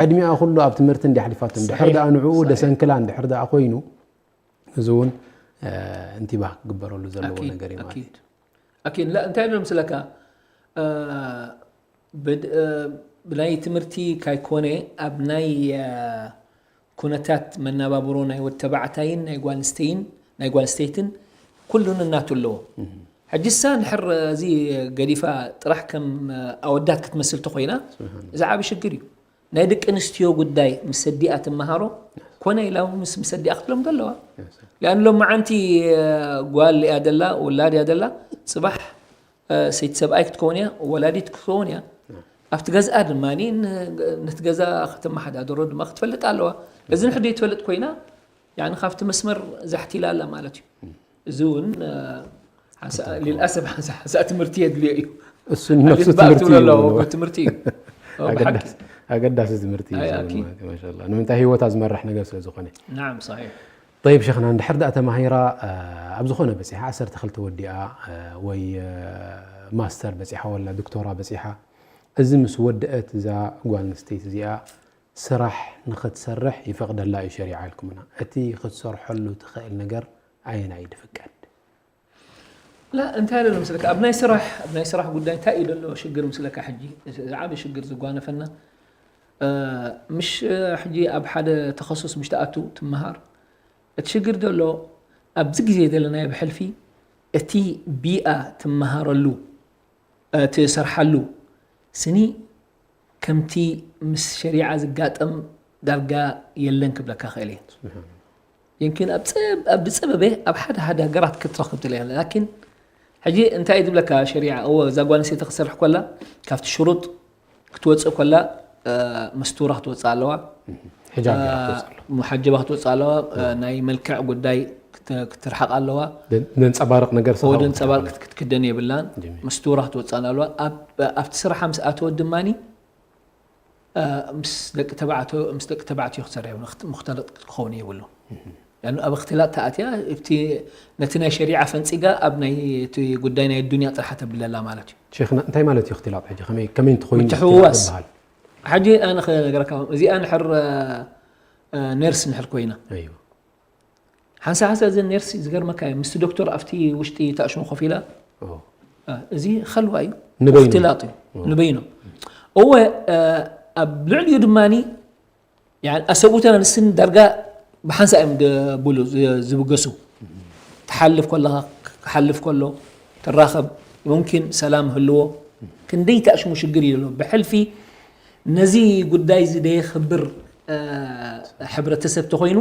ዕድሚኣ ኩሉ ኣብ ትምህርቲ እንዲያ ኣሕሊፋቶ። እንድሕር ደኣ ንዕኡ ደሰንክላ እንድሕር ደኣ ኮይኑ፣ እዚ እውን እንቲባ ክግበረሉ ዘለዎ ነገር እዩ ማለት እዩ። ኣኪድ እንታይ ኢሎም ስለካ ብናይ ትምህርቲ ካይኮነ ኣብ ናይ ኩነታት መናባብሮ ናይ ወድ ተባዕታይን ናይ ጓልስተይን ናይ ጓልስተይትን ኩሉን እናቱ ኣለዎ። ሕጂ ሳ ንሕር እዚ ገዲፋ ጥራሕ ከም ኣወዳት ክትመስል ተኮይና እዚ ዓብ ሽግር እዩ። ናይ ደቂ ኣንስትዮ ጉዳይ ምስ ኣዲኣ ትመሃሮ ኮነ ኢላ ምስ ምስ ኣዲኣ ክትለምዶ ኣለዋ። ያን ሎም መዓንቲ ጓል እያ ደላ ውላድ እያ ደላ ጽባሕ ሰይቲ ሰብኣይ ክትከውን እያ፣ ወላዲት ክትከውን እያ። ኣብቲ ገዝኣ ድማ ነቲ ገዛ ከተመሓዳደሮ ድማ ክትፈልጥ ኣለዋ። እዚ ንሕደይ ትፈልጥ ኮይና ካብቲ መስመር ዛሕቲላ ኣላ ማለት እዩ። እዚ እውን ሊልኣሰብ ሓንሳ ሓንሳ ትምህርቲ የድልዮ እዩ። እሱ ነፍሱ ትምህርቲ እዩ። ትምህርቲ እዩ። ኣገዳሲ ትምህርቲ እዩ። ማሻላ ንምንታይ ህይወታ ዝመራሕ ነገር ስለ ዝኾነ። ናም ሳሒሕ። طيب شيخنا እንድሕር ደኣ ተማሂራ ኣብ ዝኾነ በፂሓ ዓሰርተ ክልተ ወዲኣ ወይ ማስተር በፂሓ ወላ ዶክቶራ በፂሓ እዚ ምስ ወደአት እዛ ጓል ኣንስተይቲ እዚኣ ስራሕ ንኽትሰርሕ ይፈቕደላ እዩ ሸሪዓ ኢልኩምና። እቲ ክትሰርሐሉ ትኽእል ነገር ኣየናይ እዩ ዝፍቀድ? ላ እንታይ ኣሎ ምስለካ ኣብ ናይ ስራሕ ኣብ ናይ ስራሕ ጉዳይ እንታይ እዩ ዘሎ ሽግር ምስለካ ሕጂ ዝዓበ ሽግር ዝጓነፈና ምሽ ሕጂ ኣብ ሓደ ተኸሱስ ምሽ ተኣቱ ትመሃር እቲ ሽግር ዘሎ ኣብዚ ግዜ ዘለናዮ ብሕልፊ እቲ ቢኣ ትመሃረሉ ትሰርሓሉ ስኒ ከምቲ ምስ ሸሪዓ ዝጋጠም ዳርጋ የለን ክብለካ ክእል እየ። يمكن ኣብ ዝፀበበ ኣብ ሓደ ሓደ ሃገራት ክትረኽብ ትኽእል ኢኻ ላኪን ሕጂ እንታይ እዩ ዝብለካ ሸሪዓ እወ እዛ ጓል ኣንስተይቲ ክትሰርሕ ኮላ ካብቲ ሽሩጥ ክትወፅእ ኮላ መስቱራ ክትወፅእ ኣለዋ። ሙሓጀባ ክትወፅእ ኣለዋ። ናይ መልክዕ ጉዳይ ክትርሓቕ ኣለዋ። ዘንፀባርቕ ነገር ዘንፀባርቕ ክትክደን የብላን። መስቱራ ክትወፅእ ኣለዋ። ኣብቲ ስራሓ ምስ ኣተወት ድማ ምስ ደቂ ተባዕትዮ ምስ ደቂ ተባዕትዮ ክትሰርሕ የብሉ ሙክተለጥ ክኸውን የብሉ። ያኑ ኣብ እክትላጥ ተኣትያ እቲ ነቲ ናይ ሸሪዓ ፈንጺጋ ኣብ ናይ እቲ ጉዳይ ናይ ዱንያ ጥራሕ ተብለላ ማለት እዩ። ሼኽና እንታይ ማለት እዩ እክትላጥ ሕጂ ከመይ ከመይ እንትኾይኑ ምትሕውዋስ ይበሃል? ሕጂ ኣነ ክነገረካ እዚኣ ንሕር ነርስ ንሕር ኮይና ኣይዋ ሓንሳ ሓንሳ እዘን ኔርስ ዝገርመካ እዩ ምስቲ ዶክተር ኣብቲ ውሽጢ ታእሽሙ ኮፍ ኢላ እዚ ኸልዋ እዩ ንበይኑ። እኽትላጥ እዩ ንበይኖም እወ ኣብ ልዕሊኡ ድማ ኣሰብኡተን ኣንስትን ዳርጋ ብሓንሳ እዮም ደብሉ ዝብገሱ ትሓልፍ ከለኻ ክሓልፍ ከሎ ትራኸብ ሙምኪን ሰላም ህልዎ ክንደይ ታእሽሙ ሽግር እዩ ዘሎ ብሕልፊ ነዚ ጉዳይ እዚ ደየኽብር ሕብረተሰብ ተኾይኑ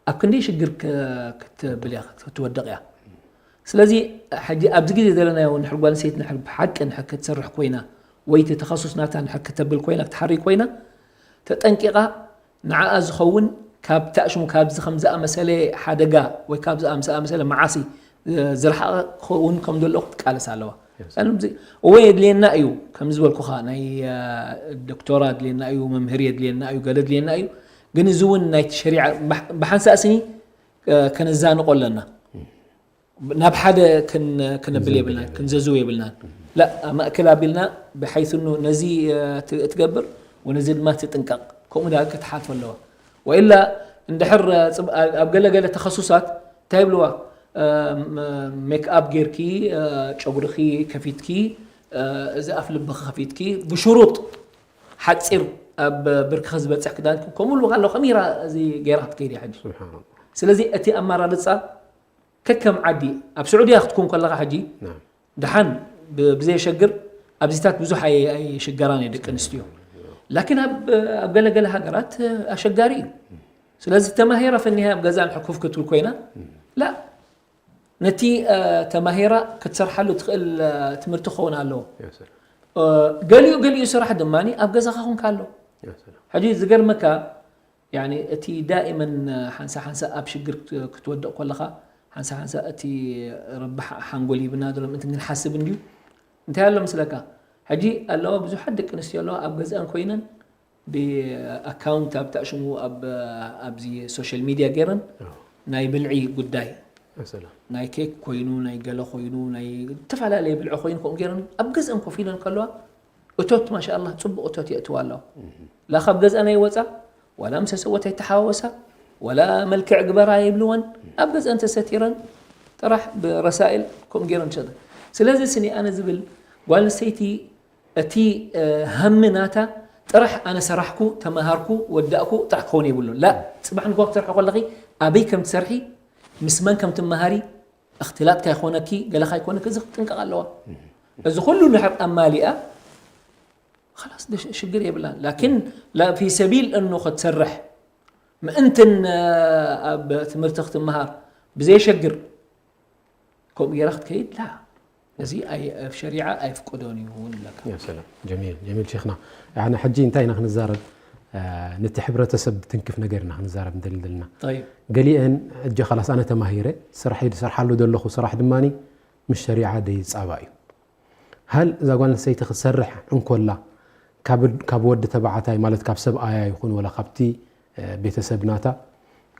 ኣብ ክንደይ ሽግር ክትብል ክትወድቕ እያ። ስለዚ ሕጂ ኣብዚ ግዜ ዘለናዮ ንሕር ጓል ኣንስተይቲ ንሕር ብሓቂ ንሕር ክትሰርሕ ኮይና ወይ እቲ ተኸሱስ ናታ ንሕር ክተብል ኮይና ክትሓርይ ኮይና ተጠንቂቓ ንዓኣ ዝኸውን ካብ ታእሽሙ ካብዚ ከም ዝኣመሰለ ሓደጋ ወይ ካብ ዝኣምሰ ኣመሰለ መዓሲ ዝረሓቐ ክኸውን ከም ዘለዎ ክትቃለስ ኣለዋ። እወ የድልየና እዩ ከም ዝበልኩኻ ናይ ዶክቶራ የድልየና እዩ መምህር የድልየና እዩ ገለ የድልየና እዩ ግን እዚ እውን ናይቲ ሸሪዓ ብሓንሳእ ስኒ ከነዛንቆ ኣለና ናብ ሓደ ክነብል የብልና ክንዘዝው የብልና ላ ማእከል ኣቢልና ብሓይስኑ ነዚ ትገብር ወነዚ ድማ ትጥንቀቕ ከምኡ ዳ ክትሓልፎ ኣለዋ ወኢላ እንድሕር ኣብ ገለገለ ተኸሱሳት እንታይ ይብልዋ ሜክኣፕ ጌርኪ ጨጉርኺ ከፊትኪ እዚ ኣፍ ልብኺ ከፊትኪ ብሽሩጥ ሓፂር ኣብ ብርክኺ ዝበፅሕ ክዳን ከምኡ ልበካ ኣሎ ከሚራ እዚ ገይራ ክትከይድ እያ ሕጂ ስለዚ እቲ ኣማራርፃ ከከም ዓዲ ኣብ ስዑድያ ክትኩን ከለኻ ሕጂ ድሓን ብዘየሸግር ኣብዚታት ብዙሕ ኣይሽገራን እየ ደቂ ኣንስትዮ ላኪን ኣብ ገለገለ ሃገራት ኣሸጋሪ እዩ ስለዚ ተማሂራ ፈኒሃ ኣብ ገዛ ንሕኩፍ ክትብል ኮይና ላ ነቲ ተማሂራ ክትሰርሓሉ ትኽእል ትምህርቲ ክኸውን ኣለዎ ገሊኡ ገሊኡ ስራሕ ድማ ኣብ ገዛኻ ኮንካ ኣሎ ሕጂ ዝገርመካ፣ ያኒ እቲ ዳኢመን ሓንሳ ሓንሳ ኣብ ሽግር ክት-፣ ክትወድቕ ከለኻ፣ ሓንሳ ሓንሳ እቲ ረቢ ሓ-፣ ሓንጎል ሂብና ዘሎ ምእንቲ ክንሓስብ እንድዩ። እንታይ ኣሎ ምስለካ? ሕጂ ኣለዋ ብዙሓት ደቂ ኣንስትዮ ኣለዋ ኣብ ገዝኣን ኮይነን ብኣካውንት ኣብ ታሽሙ ኣብ፣ ኣብዚ ሶሻል ሚድያ ገይረን ናይ ብልዒ ጉዳይ፣ ናይ ኬክ ኮይኑ፣ ናይ ገለ ኮይኑ፣ ናይ ዝተፈላለየ ብልዒ ኮይኑ ከምኡ ገይረን ኣብ ገዝአን ኮፍ ኢለን ከለዋ እቶት ማሻኣላህ ጽቡቕ እቶት የእትዋ ኣለዋ። ላ ካብ ገዝኣን ኣይወጻ፣ ዋላ ምስ ሰብኡት ኣይተሓዋወሳ፣ ዋላ መልክዕ ግበራ ኣይብልወን። ኣብ ገዝአን ተሰቲረን ጥራሕ ብረሳኢል ከምኡ ገይረን ይሸጣ። ስለዚ ስኒ ኣነ ዝብል ጓል ኣንስተይቲ እቲ፣ እ፣ ሃሚ ናታ ጥራሕ ኣነ ሰራሕኩ፣ ተማሃርኩ፣ ወዳእኩ ጥራሕ ክኸውን የብሉን። ላ፣ ጽባሕ ንግሆ ክትሰርሒ ከለኺ ኣበይ ከም ትሰርሒ፣ ምስ መን ከም ትመሃሪ፣ እኽትላጥ ካይኮነኪ፣ ገለ ካይኮነኪ፣ እዚ ክትጥንቀቕ ኣለዋ። እዚ ኩሉ እንድሕር ኣማሊኣ፣ خلاص፣ ደ-፣ ሽግር የብላን። ላኪን ላ ፊ ሰቢል እኑ ክትሰርሕ፣ ምእንትን፣ እ፣ ኣብ ትምህርቲ ክትመሃር ብዘየሸግር፣ ከምኡ ገይራ ክትከይድ፣ ላ። እዚ ኣይ-፣ ኣብ ሸሪዓ ኣይፍቀዶን እዩ ንብለካ። ያ ሰላም። ጀሚል፣ ጀሚል ሼኽና። ያኒ ሕጂ እንታይ ኢና ክንዛረብ? እ፣ ነቲ ሕብረተሰብ ትንክፍ ነገር ኢና ክንዛረብ እንደሊ ዘለና። ጠይብ። ገሊአን፣ ሕጂ ኻላስ ኣነ ተማሂረ፣ ስራሐይ ዝሰርሓሉ ዘለኹ ስራሕ ድማኒ ምስ ሸሪዓ ደይጻባእ እዩ። ሃል እዛ ጓል ኣንስተይቲ ክትሰርሕ እንኮላ፣ ካብ፣ ካብ ወዲ ተባዕታይ፣ ማለት ካብ ሰብኣያ ይኹን ወላ ካብቲ፣ እ፣ ቤተሰብ ናታ፣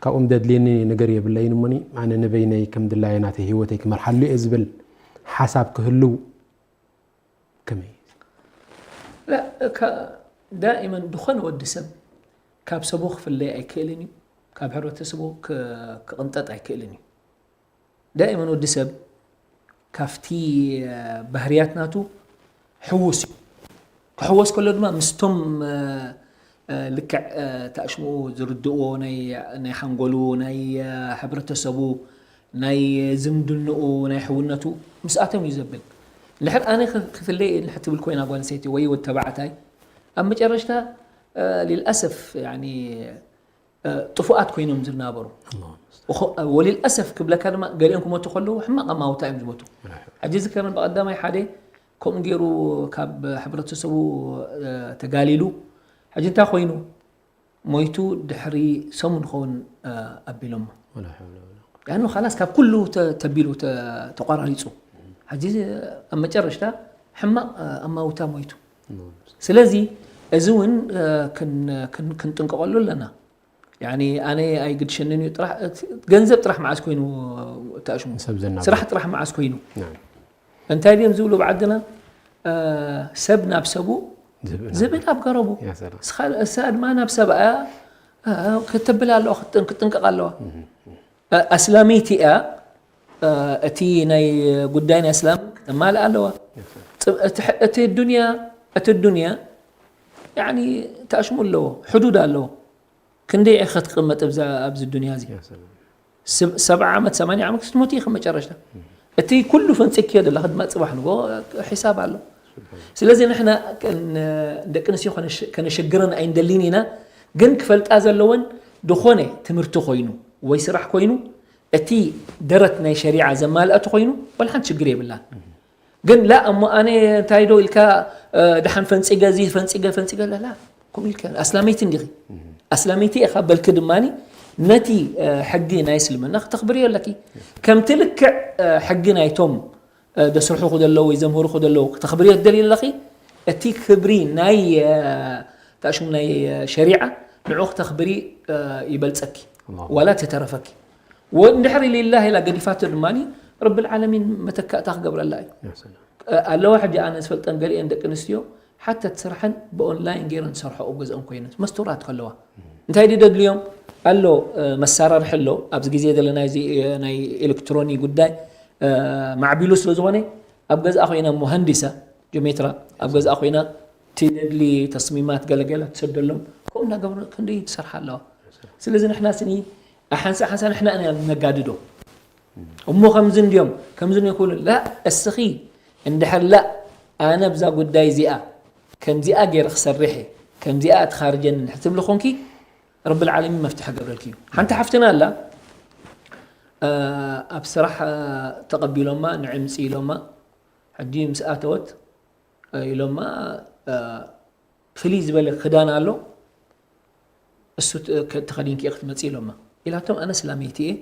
ካብኦም ደድልየኒ ነገር የብለይን እሞኒ፣ ኣነ ንበይነይ ከም ድላየ ናተይ ህይወተይ ክመርሓሉ እየ ዝብል ሓሳብ ክህልው ከመይ? ላ፣ እካ-፣ ዳኢመን ዝኾነ ወዲ ሰብ ካብ ሰቡ ክፍለይ ኣይክእልን እዩ፣ ካብ ሕብረተሰቡ ክ-፣ ክቕንጠጥ ኣይክእልን እዩ። ዳኢመን ወዲ ሰብ ካብቲ፣ እ፣ ባህርያት ናቱ ሕዉስ እዩ። ክሕወስ ከሎ ድማ ምስቶም፣ እ፣ እ፣ ልክዕ፣ እ፣ ታእሽምኡ ዝርድእዎ ናይ፣ ናይ ሓንጎሉ፣ ናይ፣ እ፣ ሕብረተሰቡ፣ ናይ ዝምድንኡ፣ ናይ ሕውነቱ ምስኣቶም እዩ ዘብል። እንድሕር ኣነ ክ-፣ ክፍለይ እንድሕር ትብል ኮይና ጓል ኣንስተይቲ ወይ ወዲ ተባዕታይ፣ ኣብ መጨረሽታ፣ እ፣ ሊልኣሰፍ፣ ያኒ፣ እ፣ ጥፉኣት ኮይኖም ዝናበሩ። ኣላሁ ሙስተዓን። ወኸ-፣ ወሊልኣሰፍ ክብለካ ድማ ገሊኦም ክሞቱ ከለዉ ሕማቕ ኣማውታ እዮም ዝሞቱ። ራይት። ሕጂ ዝከረን ብቐዳማይ ሓደ ከምኡ ገይሩ ካብ ሕብረተሰቡ፣ እ፣ ተጋሊሉ። ሕጂ እንታይ ኮይኑ? ሞይቱ ድሕሪ ሰሙን ክኸውን፣ እ፣ ኣቢሎሞ። ወላ ሓውለ ወላ ቁወተ። ያኑ ኻላስ ካብ ኩሉ ተ-፣ ተቢሉ ተ-፣ ተቋራሪጹ። ሕጂ ኣብ መጨረሽታ ሕማቕ፣ እ፣ ኣማውታ ሞይቱ። ኣላሁ ሙስተዓን። ስለዚ እዚ እውን፣ እ፣ ክን-፣ ክን-፣ ክንጥንቀቐሉ ኣለና። ያኒ ኣነ ኣይግድሸንን እዩ ጥራሕ፣ እቲ ገንዘብ ጥራሕ መዓስ ኮይኑ ተኣሽሙ? ሰብ ዘናብሮ። ስራሕ ጥራሕ መዓስ ኮይኑ? ናም። እንታይ ድዮም ዝብሉ ብዓድና? እ፣ ሰብ ናብ ሰቡ፣ ዝብኢ ናብ ዝብኢ ናብ ገረቡ። ያ ሰላም። ስኻ-፣ እሳ ድማ ናብ ሰብኣያ፣ እ፣ ከተብል ኣለዋ፣ ክትጥን-፣ ክትጥንቀቕ ኣለዋ። እህ፣ እህ። እ፣ ኣስላመይቲ እያ፣ እ፣ እቲ ናይ ጉዳይ ናይ ኣስላም ክተማልእ ኣለዋ። ያ ሰላም። ጽብ-፣ እቲ ሕ-፣ እቲ ዱንያ፣ እቲ ዱንያ፣ ያኒ ተኣሽሙ ኣለዎ፣ ሕዱድ ኣለዎ። ክንደይ ኢኻ ክትቅመጥ ኣብዛ፣ ኣብዚ ዱንያ እዚ? ያ ሰላም። ስብ-፣ ሰብዓ ዓመት፣ ሰማንያ ዓመት ክትሞት ኢኻ መጨረሽታ። እቲ ኩሉ ፈንጺግክዮ ዘለኻ ድማ ጽባሕ ንጎ ሒሳብ ኣሎ። ስብሓን። ስለዚ ንሕና ከን-፣ ደቂ ኣንስትዮ ከነሽ-፣ ከነሸግረን ኣይንደልን ኢና፣ ግን ክፈልጣ ዘለወን፣ ድኾነ ትምህርቲ ኮይኑ ወይ ስራሕ ኮይኑ፣ እቲ ደረት ናይ ሸሪዓ ዘማልአ ተኾይኑ፣ ወላ ሓንቲ ሽግር የብላን። ግን ላ እሞ ኣነ እንታይ ዶ ኢልካ፣ እ፣ ደሓን ፈንጺገ፣ እዚ ፈንጺገ፣ ፈንጺገ፣ ላ፣ ላ፣ ከምኡ ኢልካ፣ ኣስላመይቲ እንዲኺ። ኣስላመይቲ ኢኻ በልኪ ድማኒ ነቲ፣ እ፣ ሕጊ ናይ እስልምና ክተኽብርዮ ኣለኪ። ከምቲ ልክዕ፣ እ፣ ሕጊ ናይቶም፣ እ፣ ደስርሑኹ ዘለዉ ወይ ዘምህሩኹ ዘለዉ ክተኽብርዮ ትደልዩ ኣለኺ፣ እቲ ክብሪ ናይ፣ እ፣ ታሽሙ ናይ፣ እ፣ ሸሪዓ ንዑ ክተኽብሪ፣ እ፣ ይበልጸኪ። ኣላሁ። ዋላ ተተረፈኪ። ወ-፣ እንድሕር ሊላህ ኢላ ገዲፋቶ ድማኒ ረብል ዓለሚን መተካእታ ክገብረላ እዩ። ያ ሰላም። እ፣ ኣለዋ ሕጂ ኣነ ዝፈልጠን ገሊአን ደቂ ኣንስትዮ ሓታ እቲ ስርሐን ብኦንላይን ገይረን ዝሰርሖ ኣብ ገዝአን ኮይነን መስቱራት ከለዋ። እንታይ ድዩ ደድልዮም? ኣሎ፣ እ፣ መሳራርሒ ኣሎ። ኣብዚ ግዜ ዘለና እዚ፣ እ፣ ናይ ኤሌክትሮኒ ጉዳይ፣ እ፣ ማዕቢሉ ስለ ዝኾነ ኣብ ገዝኣ ኮይና መሃንዲሳ ጆሜትራ ኣብ ገዝኣ ኮይና እቲ ደድሊ ተስሚማት ገለገለ ትሰደሎም። ከምኡ እናገበሩ ክንደይ ትሰርሓ ኣለዋ። ስለዚ ንሕና ስኒ ሓንሳ ሓንሳ ንሕና ኢና ነጋድዶ። እሞ ከምዚ እንድዮም፣ ከምዚ እንድዮም ክብሉ፣ ላ፣ እስኺ እንድሕር ላ፣ ኣነ ብዛ ጉዳይ እዚኣ፣ ከምዚኣ ገይረ ክሰርሕ እየ፣ ከምዚኣ ትኻርጀኒ እንድሕር ትብሊ ኮንኪ፣ ረብል ዓለሚን መፍትሒ ገብረልኪ እዩ። ሓንቲ ሓፍትና ኣላ፣ እ፣ ኣብ ስራሕ፣ እ፣ ተቐቢሎማ፣ ንዒ ምጺ ኢሎማ፣ ሕጂ ምስ ኣተወት፣ እ፣ ኢሎማ፣ እ፣ ፍልይ ዝበለ ክዳን ኣሎ፣ እሱ ት-፣ ከ-፣ ተኸዲንኪ ኢኺ ክትመጺ ኢሎማ። ኢላቶም፣ ኣነ እስላመይቲ እየ፣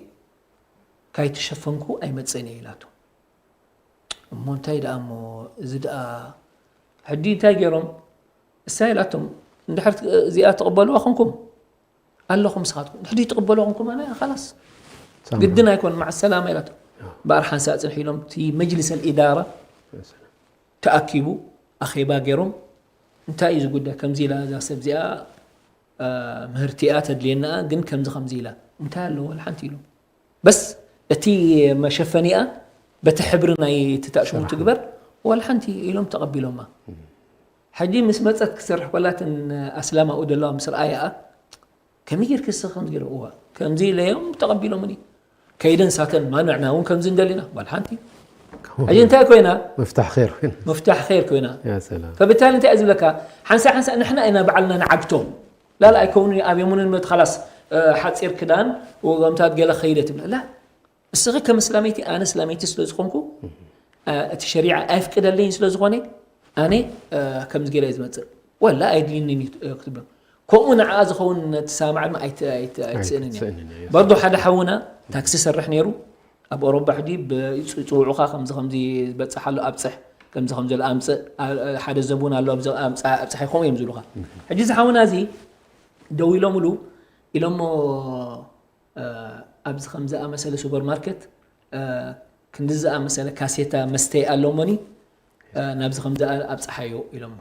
ካይተሸፈንኩ ኣይመጽእን እየ ኢላቶም። እሞ እንታይ ደኣ እሞ፣ እዚ ደኣ ሕጂ እንታይ ገይሮም? እሳ ኢላቶም፣ እንድሕር ት-፣ እዚኣ ትቕበልዋ ኾንኩም ኣለኹም ንስኻትኩም፣ ድሕሪ ትቕበልዋ ኾንኩም ኣነ ኸላስ ሳምሑ። ግድን ኣይኮን፣ መዓ ሰላማ ኢላቶም። እምበኣር ሓንሳእ ጽንሕ ኢሎም፣ እቲ መጅልስ ኣልኢዳራ ተኣኪቡ ኣኼባ ገይሮም፣ እንታይ እዩ እዚ ጉዳይ? ከምዚ ኢላ እዛ ሰብ እዚኣ፣ አ፣ ምህርቲ እያ ተድልየና፣ ግን ከምዚ ከምዚ ኢላ። እንታይ ኣለዎ? ወላ ሓንቲ ኢሎም። በስ እቲ መሸፈኒኣ በቲ ሕብሪ ናይ እቲ ታእሽሙ ትግበር፣ ወላ ሓንቲ ኢሎም ተቐቢሎማ። ሕጂ ምስ መጸት ክትሰርሕ ኮላ፣ እተን ኣስላም ኣብኡ ዘለዋ ምስ ረኣያኣ፣ ከመይ ጌርኪ ንስኺ ከምዚ ገይሩ? እዋ፣ ከምዚ ኢለዮም ተቐቢሎምኒ። ከይደን ሳተን፣ ማን ንሕና እውን ከምዚ እንደሊና፣ ጓል ሓንቲ። ሕጂ እንታይ ኮይና? ምፍታሕ ኸይር ኮይና። ምፍታሕ ኸይር ኮይና። ያ ሰላም። ፈብታሊ እንታይ እዩ ዝብለካ? ሓንሳእ ሓንሳእ ንሕና ኢና ባዕልና ንዓግቶም። ላላ ኣይከውንን እዩ፣ ኣብ የሙንን መት-፣ ኻላስ፣ እ፣ ሓጺር ክዳን፣ ወገምታት ገለ ኸይደ ትብላ። ላ፣ እስኺ ከም እስላመይቲ፣ ኣነ እስላመይቲ ስለ ዝኾንኩ፣ እ፣ እቲ ሸሪዓ ኣይፍቅደለይን ስለ ዝኾነ፣ ኣነ፣ እ፣ ከምዚ ገለ እየ ዝመጽእ። ወላ ኣየድልየንን እዩ፣ እ፣ ክትብሎ። ከምኡ ንዓኣ ዝኸውን ትሰማማዕ ድማ ኣይት-፣ ኣይት-፣ ኣይትስእንን እያ። ኣይትስእንን እያ። በርዶ ሓደ ሓውና ታክሲ ይሰርሕ ነይሩ። ኣብ ኣውሮፓ ሕጂ ብ-፣ ይጽ-፣ ይጽውዑኻ፣ ከምዚ ከምዚ ዝበጽሕ ኣሎ ኣብጽሕ፣ ከምዚ ከምዚ ኣሎ ኣምጽእ፣ ኣ-፣ ሓደ ዘቡን ኣሎ ኣብዚ ኣምጽ-፣ ኣብጽሕ ከምኡ እዮም ዝብሉኻ። ሕጂ እዚ ሓውና እዚ ደው ኢሎምሉ፣ ኢሎሞ፣ እ፣ ኣብዚ ከም ዝኣመሰለ ሱፐርማርኬት፣ እ፣ ክንዲ ዝኣመሰለ ካሴታ መስተ ኣሎ እሞኒ፣ እ፣ ናብዚ ከም ዝኣ-፣ ኣብጽሓዮ ኢሎሞ።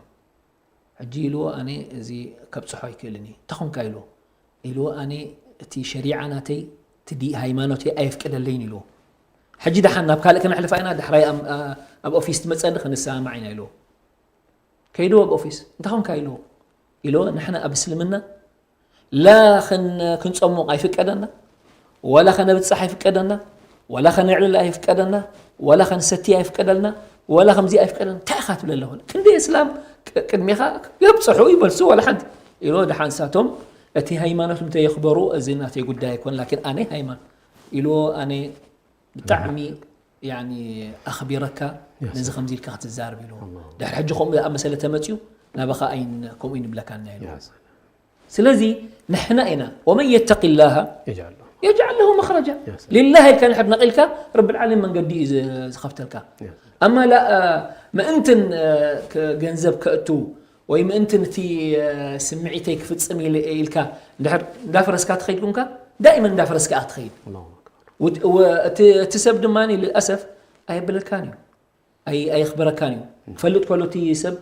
ሕጂ ኢልዎ፣ ኣነ እዚ ከብጽሖ ኣይክእልን እየ። እንታይ ኾንካ ኢልዎ? ኢልዎ፣ ኣነ እቲ ሸሪዓ ናተይ፣ እቲ ዲ-፣ ሃይማኖተይ ኣየፍቅደለይን ኢልዎ። ሕጂ ደሓን ናብ ካልእ ክነሕልፋ ኢና፣ ዳሕራይ ኣብ፣ ኣብ ኦፊስ ትመጸኒ ክንሰማማዕ ኢና ኢልዎ። ከይድዎ ኣብ ኦፊስ፣ እንታይ ኾንካ ኢልዎ? ኢልዎ፣ ንሕና ኣብ እስልምና ላ ኽን-፣ ክንጸሙቕ ኣይፍቀደና፣ ወላ ኸነብጽሕ ኣይፍቀደና፣ ወላ ኸነዕልል ኣይፍቀደና፣ ወላ ኸንሰቲ ኣይፍቀደልና፣ ወላ ኸምዚ ኣይፍቀደልና። እንታይ ኢኻ ትብል ኣለኹ? ክንደይ እስላም ቅ-፣ ቅድሜኻ የብጽሑ ይመልሱ፣ ወላ ሓንቲ። ኢልዎ፣ ደሓን ንሳቶም እቲ ሃይማኖት እንተ የኽበሩ፣ እዚ ናተይ ጉዳይ ኣይኮን፣ ላኪን ኣነ ሃይማኖት። ኢልዎ፣ ኣነ ብጣዕሚ፣ ያኒ፣ ኣኽቢረካ፣ ያ ነዚ ሰላም። ከምዚ ኢልካ ክትዛረብ ኢልዎ። ኣላሁ። ድሕሪ ሕጂ ከምኡ ዝኣመሰለ ተመጽዩ፣ ናባኻ ኣይን-፣ ከምኡ ይንብለካና ኢልዎ። ያ ሰላም። ስለዚ ንሕና ኢና፣ "ወመን የተቂ ላሃ የጅዓል ለሁ። የጅዓል ለሁ መኽረጃ።" ያ ሰላም። ሊላህ ኢልካ ንሕር ነቒልካ፣ ረብል ዓለሚን መንገዲ እዩ ዝ-፣ ዝኸፍተልካ። ያ ሰላም። ኣማ ላ፣ እ፣ ምእንትን፣ እ፣ ክ-፣ ገንዘብ ከእቱ ወይ ምእንትን እቲ፣ እ፣ ስምዒተይ ክፍጽም ኢል-፣ ኢልካ እንድሕር እንዳፍረስካ ትኸይድ ኩንካ፣ ዳኢመን እንዳፍረስካ ኢኻ ትኸይድ። ኣላሁ ኣክበር። ውድ-፣ ወ-፣ እቲ፣ እቲ ሰብ ድማ ልልኣሰፍ ኣየብለካን እዩ። ኣይ-፣ ኣየኽብረካን እዩ። ክፈልጥ ከሎ እቲ ሰብ፣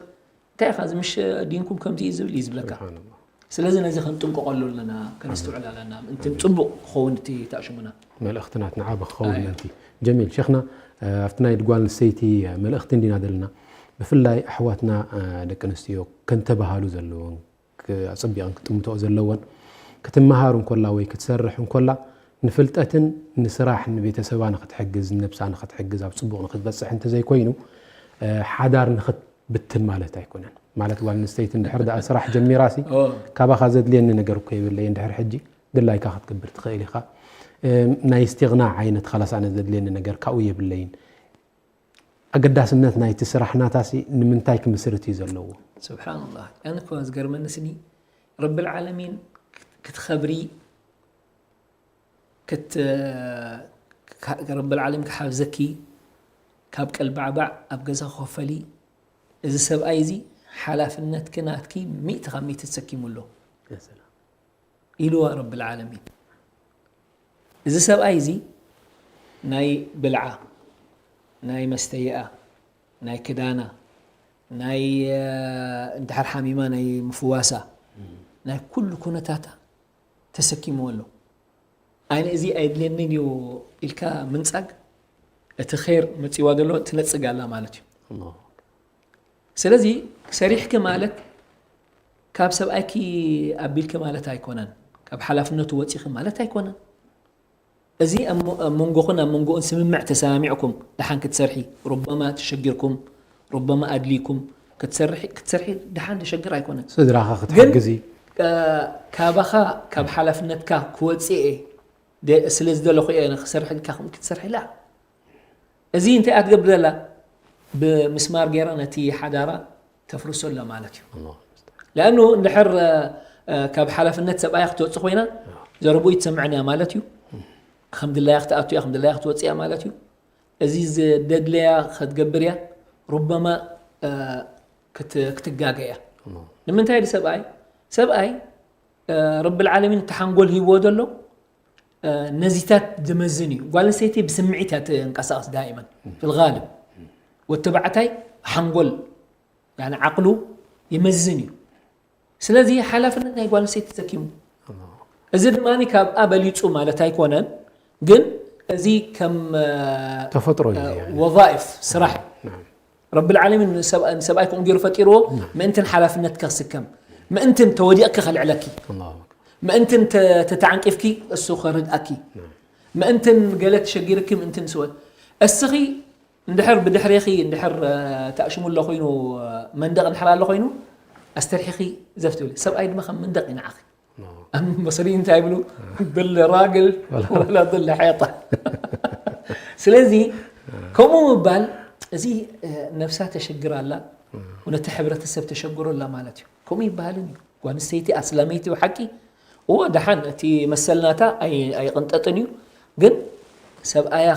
"እንታይ ኢኻ፣ እዚ ምሽ ዲንኩም ከምዚ እዩ ዝብል?" እዩ ዝብለካ። ስብሓንላህ። ስለዚ ነዚ ክንጥንቀቐሉ ኣለና፣ ከነስተውዕል ኣለና። ምእንቲ ጽቡቕ ክኸውን እቲ ተኣሽሙና። መልእኽቲ ናትና ዓቢ ክኸውን ኣይ። ምእንቲ። ጀሚል፣ ሸኽና፣ እ፣ ኣብቲ ናይ ጓል ኣንስተይቲ መልእኽቲ እንዲና ዘለና፣ ብፍላይ ኣሕዋትና፣ እ፣ ደቂ ኣንስትዮ ከንተባሃሉ ዘለወን፣ ክ-፣ ኣጸቢቐን ክጥምትኦ ዘለወን፣ ክትመሃር እንኮላ ወይ ክትሰርሕ እንኮላ፣ ንፍልጠትን ንስራሕ ንቤተሰባ ንኽትሕግዝ፣ ንነብሳ ንኽትሕግዝ፣ ኣብ ጽቡቕ ንኽትበጽሕ እንተዘይኮይኑ፣ እ፣ ሓዳር ንኽትብትን ማለት ኣይኮነን። ማለት ጓል ኣንስተይቲ እንድሕር ደኣ ስራሕ ጀሚራሲ፣ ኦ። ካባኻ ዘድልየኒ ነገር እኮ የብለይን፣ እንድሕር ሕጂ ድላይካ ክትገብር ትኽእል ኢኻ። እ፣ ናይ እስቲቕናእ ዓይነት፣ "ኻላስ ኣነ ዘድልየኒ ነገር ካብኡ የብለይን." ኣገዳስነት ናይቲ ስራሕ ናታሲ ንምንታይ ክምስርት እዩ ዘለዎ? ስብሓንላህ። ኣነ እኮ ዝገርመኒ ስኒ፣ ረብል ዓለሚን ክትኸብሪ፣ ክት-፣ ካ-፣ ረብል ዓለሚን ክሓብዘኪ፣ ካብ ቀልባዕባዕ ኣብ ገዛ ክኸፈሊ፣ እዚ ሰብኣይ እዚ ሓላፍነትኪ ናትኪ ሚእቲ ካብ ሚእቲ ተሰኪሙ ኣሎ። ያ ሰላም። ኢልዋ ረብል ዓለሚን። እዚ ሰብኣይ እዚ ናይ ብልዓ፣ ናይ መስተይኣ፣ ናይ ክዳና፣ ናይ፣ እ፣ እንድሕር ሓሚማ ናይ ምፍዋሳ፣ ናይ ኩሉ ኩነታታ ተሰኪምዎ ኣሎ። ኣነ እዚ ኣየድልየንን እዩ ኢልካ ምንጻግ፣ እቲ ኸይር መጺዋ ዘሎ ትነጽግ ኣላ ማለት እዩ። ኣላሁ። ስለዚ ሰሪሕኪ ማለት ካብ ሰብኣይኪ ኣቢልኪ ማለት ኣይኮነን፣ ካብ ሓላፍነቱ ወጺኺ ማለት ኣይኮነን። እዚ ኣብ ሞ-፣ ኣብ መንጎኽን ኣብ መንጎኡን ስምምዕ ተሰማሚዕኩም ደሓን ክትሰርሒ፣ ሩበማ ተሸጊርኩም፣ ሩበማ ኣድልይኩም ክትሰርሒ፣ ክትሰርሒ ደሓን ዘሸግር ኣይኮነን። ስድራኻ ግን፣ ክትሕግዚ። እ፣ ካባኻ፣ ካብ ሓላፍነትካ ክወጽእ እየ ደ-፣ ስለ ዝደለኹ እየ ክሰርሕ ኢልካ ከምኡ ክትሰርሒ ኢላ። እዚ እንታይ እያ ትገብር ዘላ? ብምስማር ገይራ ነቲ ሓዳራ ተፍርሶ ኣላ ማለት እዩ። ኣላሁ ሙስተዓን። ለኣኑ እንድሕር ካብ ሓላፍነት ሰብኣያ ክትወፅእ ኮይና ዘረብኡ ይትሰምዐን እያ ማለት እዩ። ከም ድላያ ክትኣቱ እያ፣ ከም ድላያ ክትወፅእ እያ ማለት እዩ። እዚ ዘድለያ ክትገብር እያ። ሩበማ ክትጋገ እያ። ንምንታይ ድ ሰብኣይ ሰብኣይ ረብል ዓለሚን እቲ ሓንጎል ሂብዎ ዘሎ ነዚታት ዝመዝን እዩ። ጓል ኣንስተይቲ ብስምዒት እያ ትንቀሳቐስ ዳይመን ፊልጋልብ። ወተባዕታይ ሓንጎል ዓቅሉ ይመዝን እዩ። ስለዚ ሓላፍነት ናይ ጓል ኣንስተይቲ ተሰኪሙ። እዚ ድማ ካብኣ በሊፁ ማለት ኣይኮነን፣ ግን እዚ ከም ተፈጥሮ እዩ። ወዛኢፍ ስራሕ ረብል ዓለሚን ንሰብኣይ ከምኡ ገይሩ ፈጢርዎ ምእንትን ሓላፍነት ከስከም ምእንትን ተወዲቕኪ ከልዕለኪ ምእንትን ተተዓንቂፍኪ እሱ ከርድኣኪ ምእንትን ገለ ተሸጊርኪ ምእንትን ስወ እስኺ እንድሕር ብድሕሬኺ እንድሕር ተኣሽሙ ኣሎ ኮይኑ መንደቕ እንድሕር ኣሎ ኮይኑ ኣስተርሒኺ ዘፍ ትብሊ። ሰብኣይ ድማ ከም መንደቕ እዩ ንዓኺ። ኣብ መሰሪ እንታይ ይብሉ ብል ራግል ወላ ብል ሐይጣ። ስለዚ ከምኡ ምባል እዚ ነብሳ ተሸግር ኣላ፣ ነቲ ሕብረተሰብ ተሸግሮ ኣላ ማለት እዩ። ከምኡ ይበሃልን እዩ። ጓል ኣንስተይቲ ኣስላመይቲ ብሓቂ እዎ ደሓን እቲ መሰል ናታ ኣይቕንጠጥን እዩ፣ ግን ሰብኣያ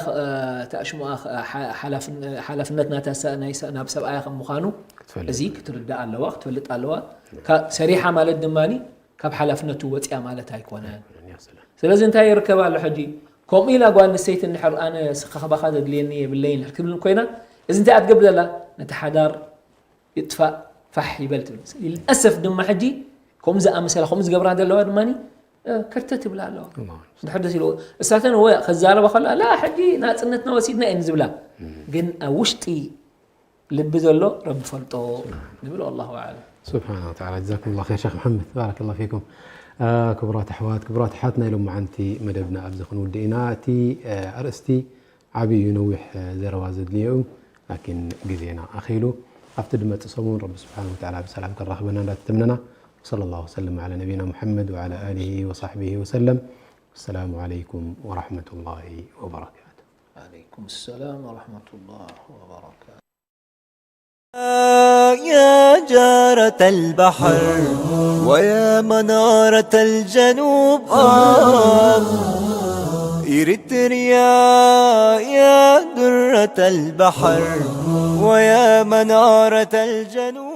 ተኣሽሙኣ ሓላፍነት ናታ ናብ ሰብኣያ ከም ምዃኑ እዚ ክትርዳእ ኣለዋ፣ ክትፈልጥ ኣለዋ። ሰሪሓ ማለት ድማ ካብ ሓላፍነቱ ወፅያ ማለት ኣይኮነን። ስለዚ እንታይ ይርከብ ኣሎ ሕጂ? ከምኡ ኢላ ጓል ኣንስተይቲ እንድሕር ኣነ ስኻ ካባኻ ዘድልየኒ የብለይን ክብል ኮይና እዚ እንታይ ኣትገብር ዘላ ነቲ ሓዳር ይጥፋእ ፋሕ ይበል ትብል። ልልኣሰፍ ድማ ሕጂ ከምኡ ዝኣመሰላ ከምኡ ዝገብራ ዘለዋ ድማ ከርተት ይብላ ኣለዋ። ድሕር ደስ ኢልዎ እሳተን ወ ከዛረባ ከለዋ ላ ሕጂ ናፅነትና ወሲድና እየን ዝብላ፣ ግን ኣብ ውሽጢ ልቢ ዘሎ ረቢ ፈልጦ ንብል። ኣላሁ ኣዕለም። ስብሓን ወተዓላ። ጀዛኩም ላ ር ሸክ መሓመድ፣ ባረከ ላ ፊኩም። ክቡራት ኣሕዋት፣ ክቡራት ኣሓት፣ ናይ ሎማዓንቲ መደብና ኣብዚ ክንውድእ ኢና። እቲ ኣርእስቲ ዓብዪ እዩ፣ ነዊሕ ዘረባ ዘድልዮ እዩ። ላኪን ግዜና ኣኺሉ። ኣብቲ ድመጽእ ሰሙን ረቢ ስብሓን ወተዓላ ብሰላም ከራኽበና እንዳተተምነና። ወሰለ ላሁ ወሰለም ዓላ ነቢና ሙሐመድ ወዓላ ኣሊሂ ወሳሕቢሂ ወሰለም። ወሰላሙ ዓለይኩም ወራሕመቱላሂ ወበረካቱ። ዓለይኩም ሰላም ወራሕመቱላህ ወበረካቱ። يا جارة البحر ويا منارة الجنوب، آه. إريتريا يا درة البحر ويا منارة الجنوب.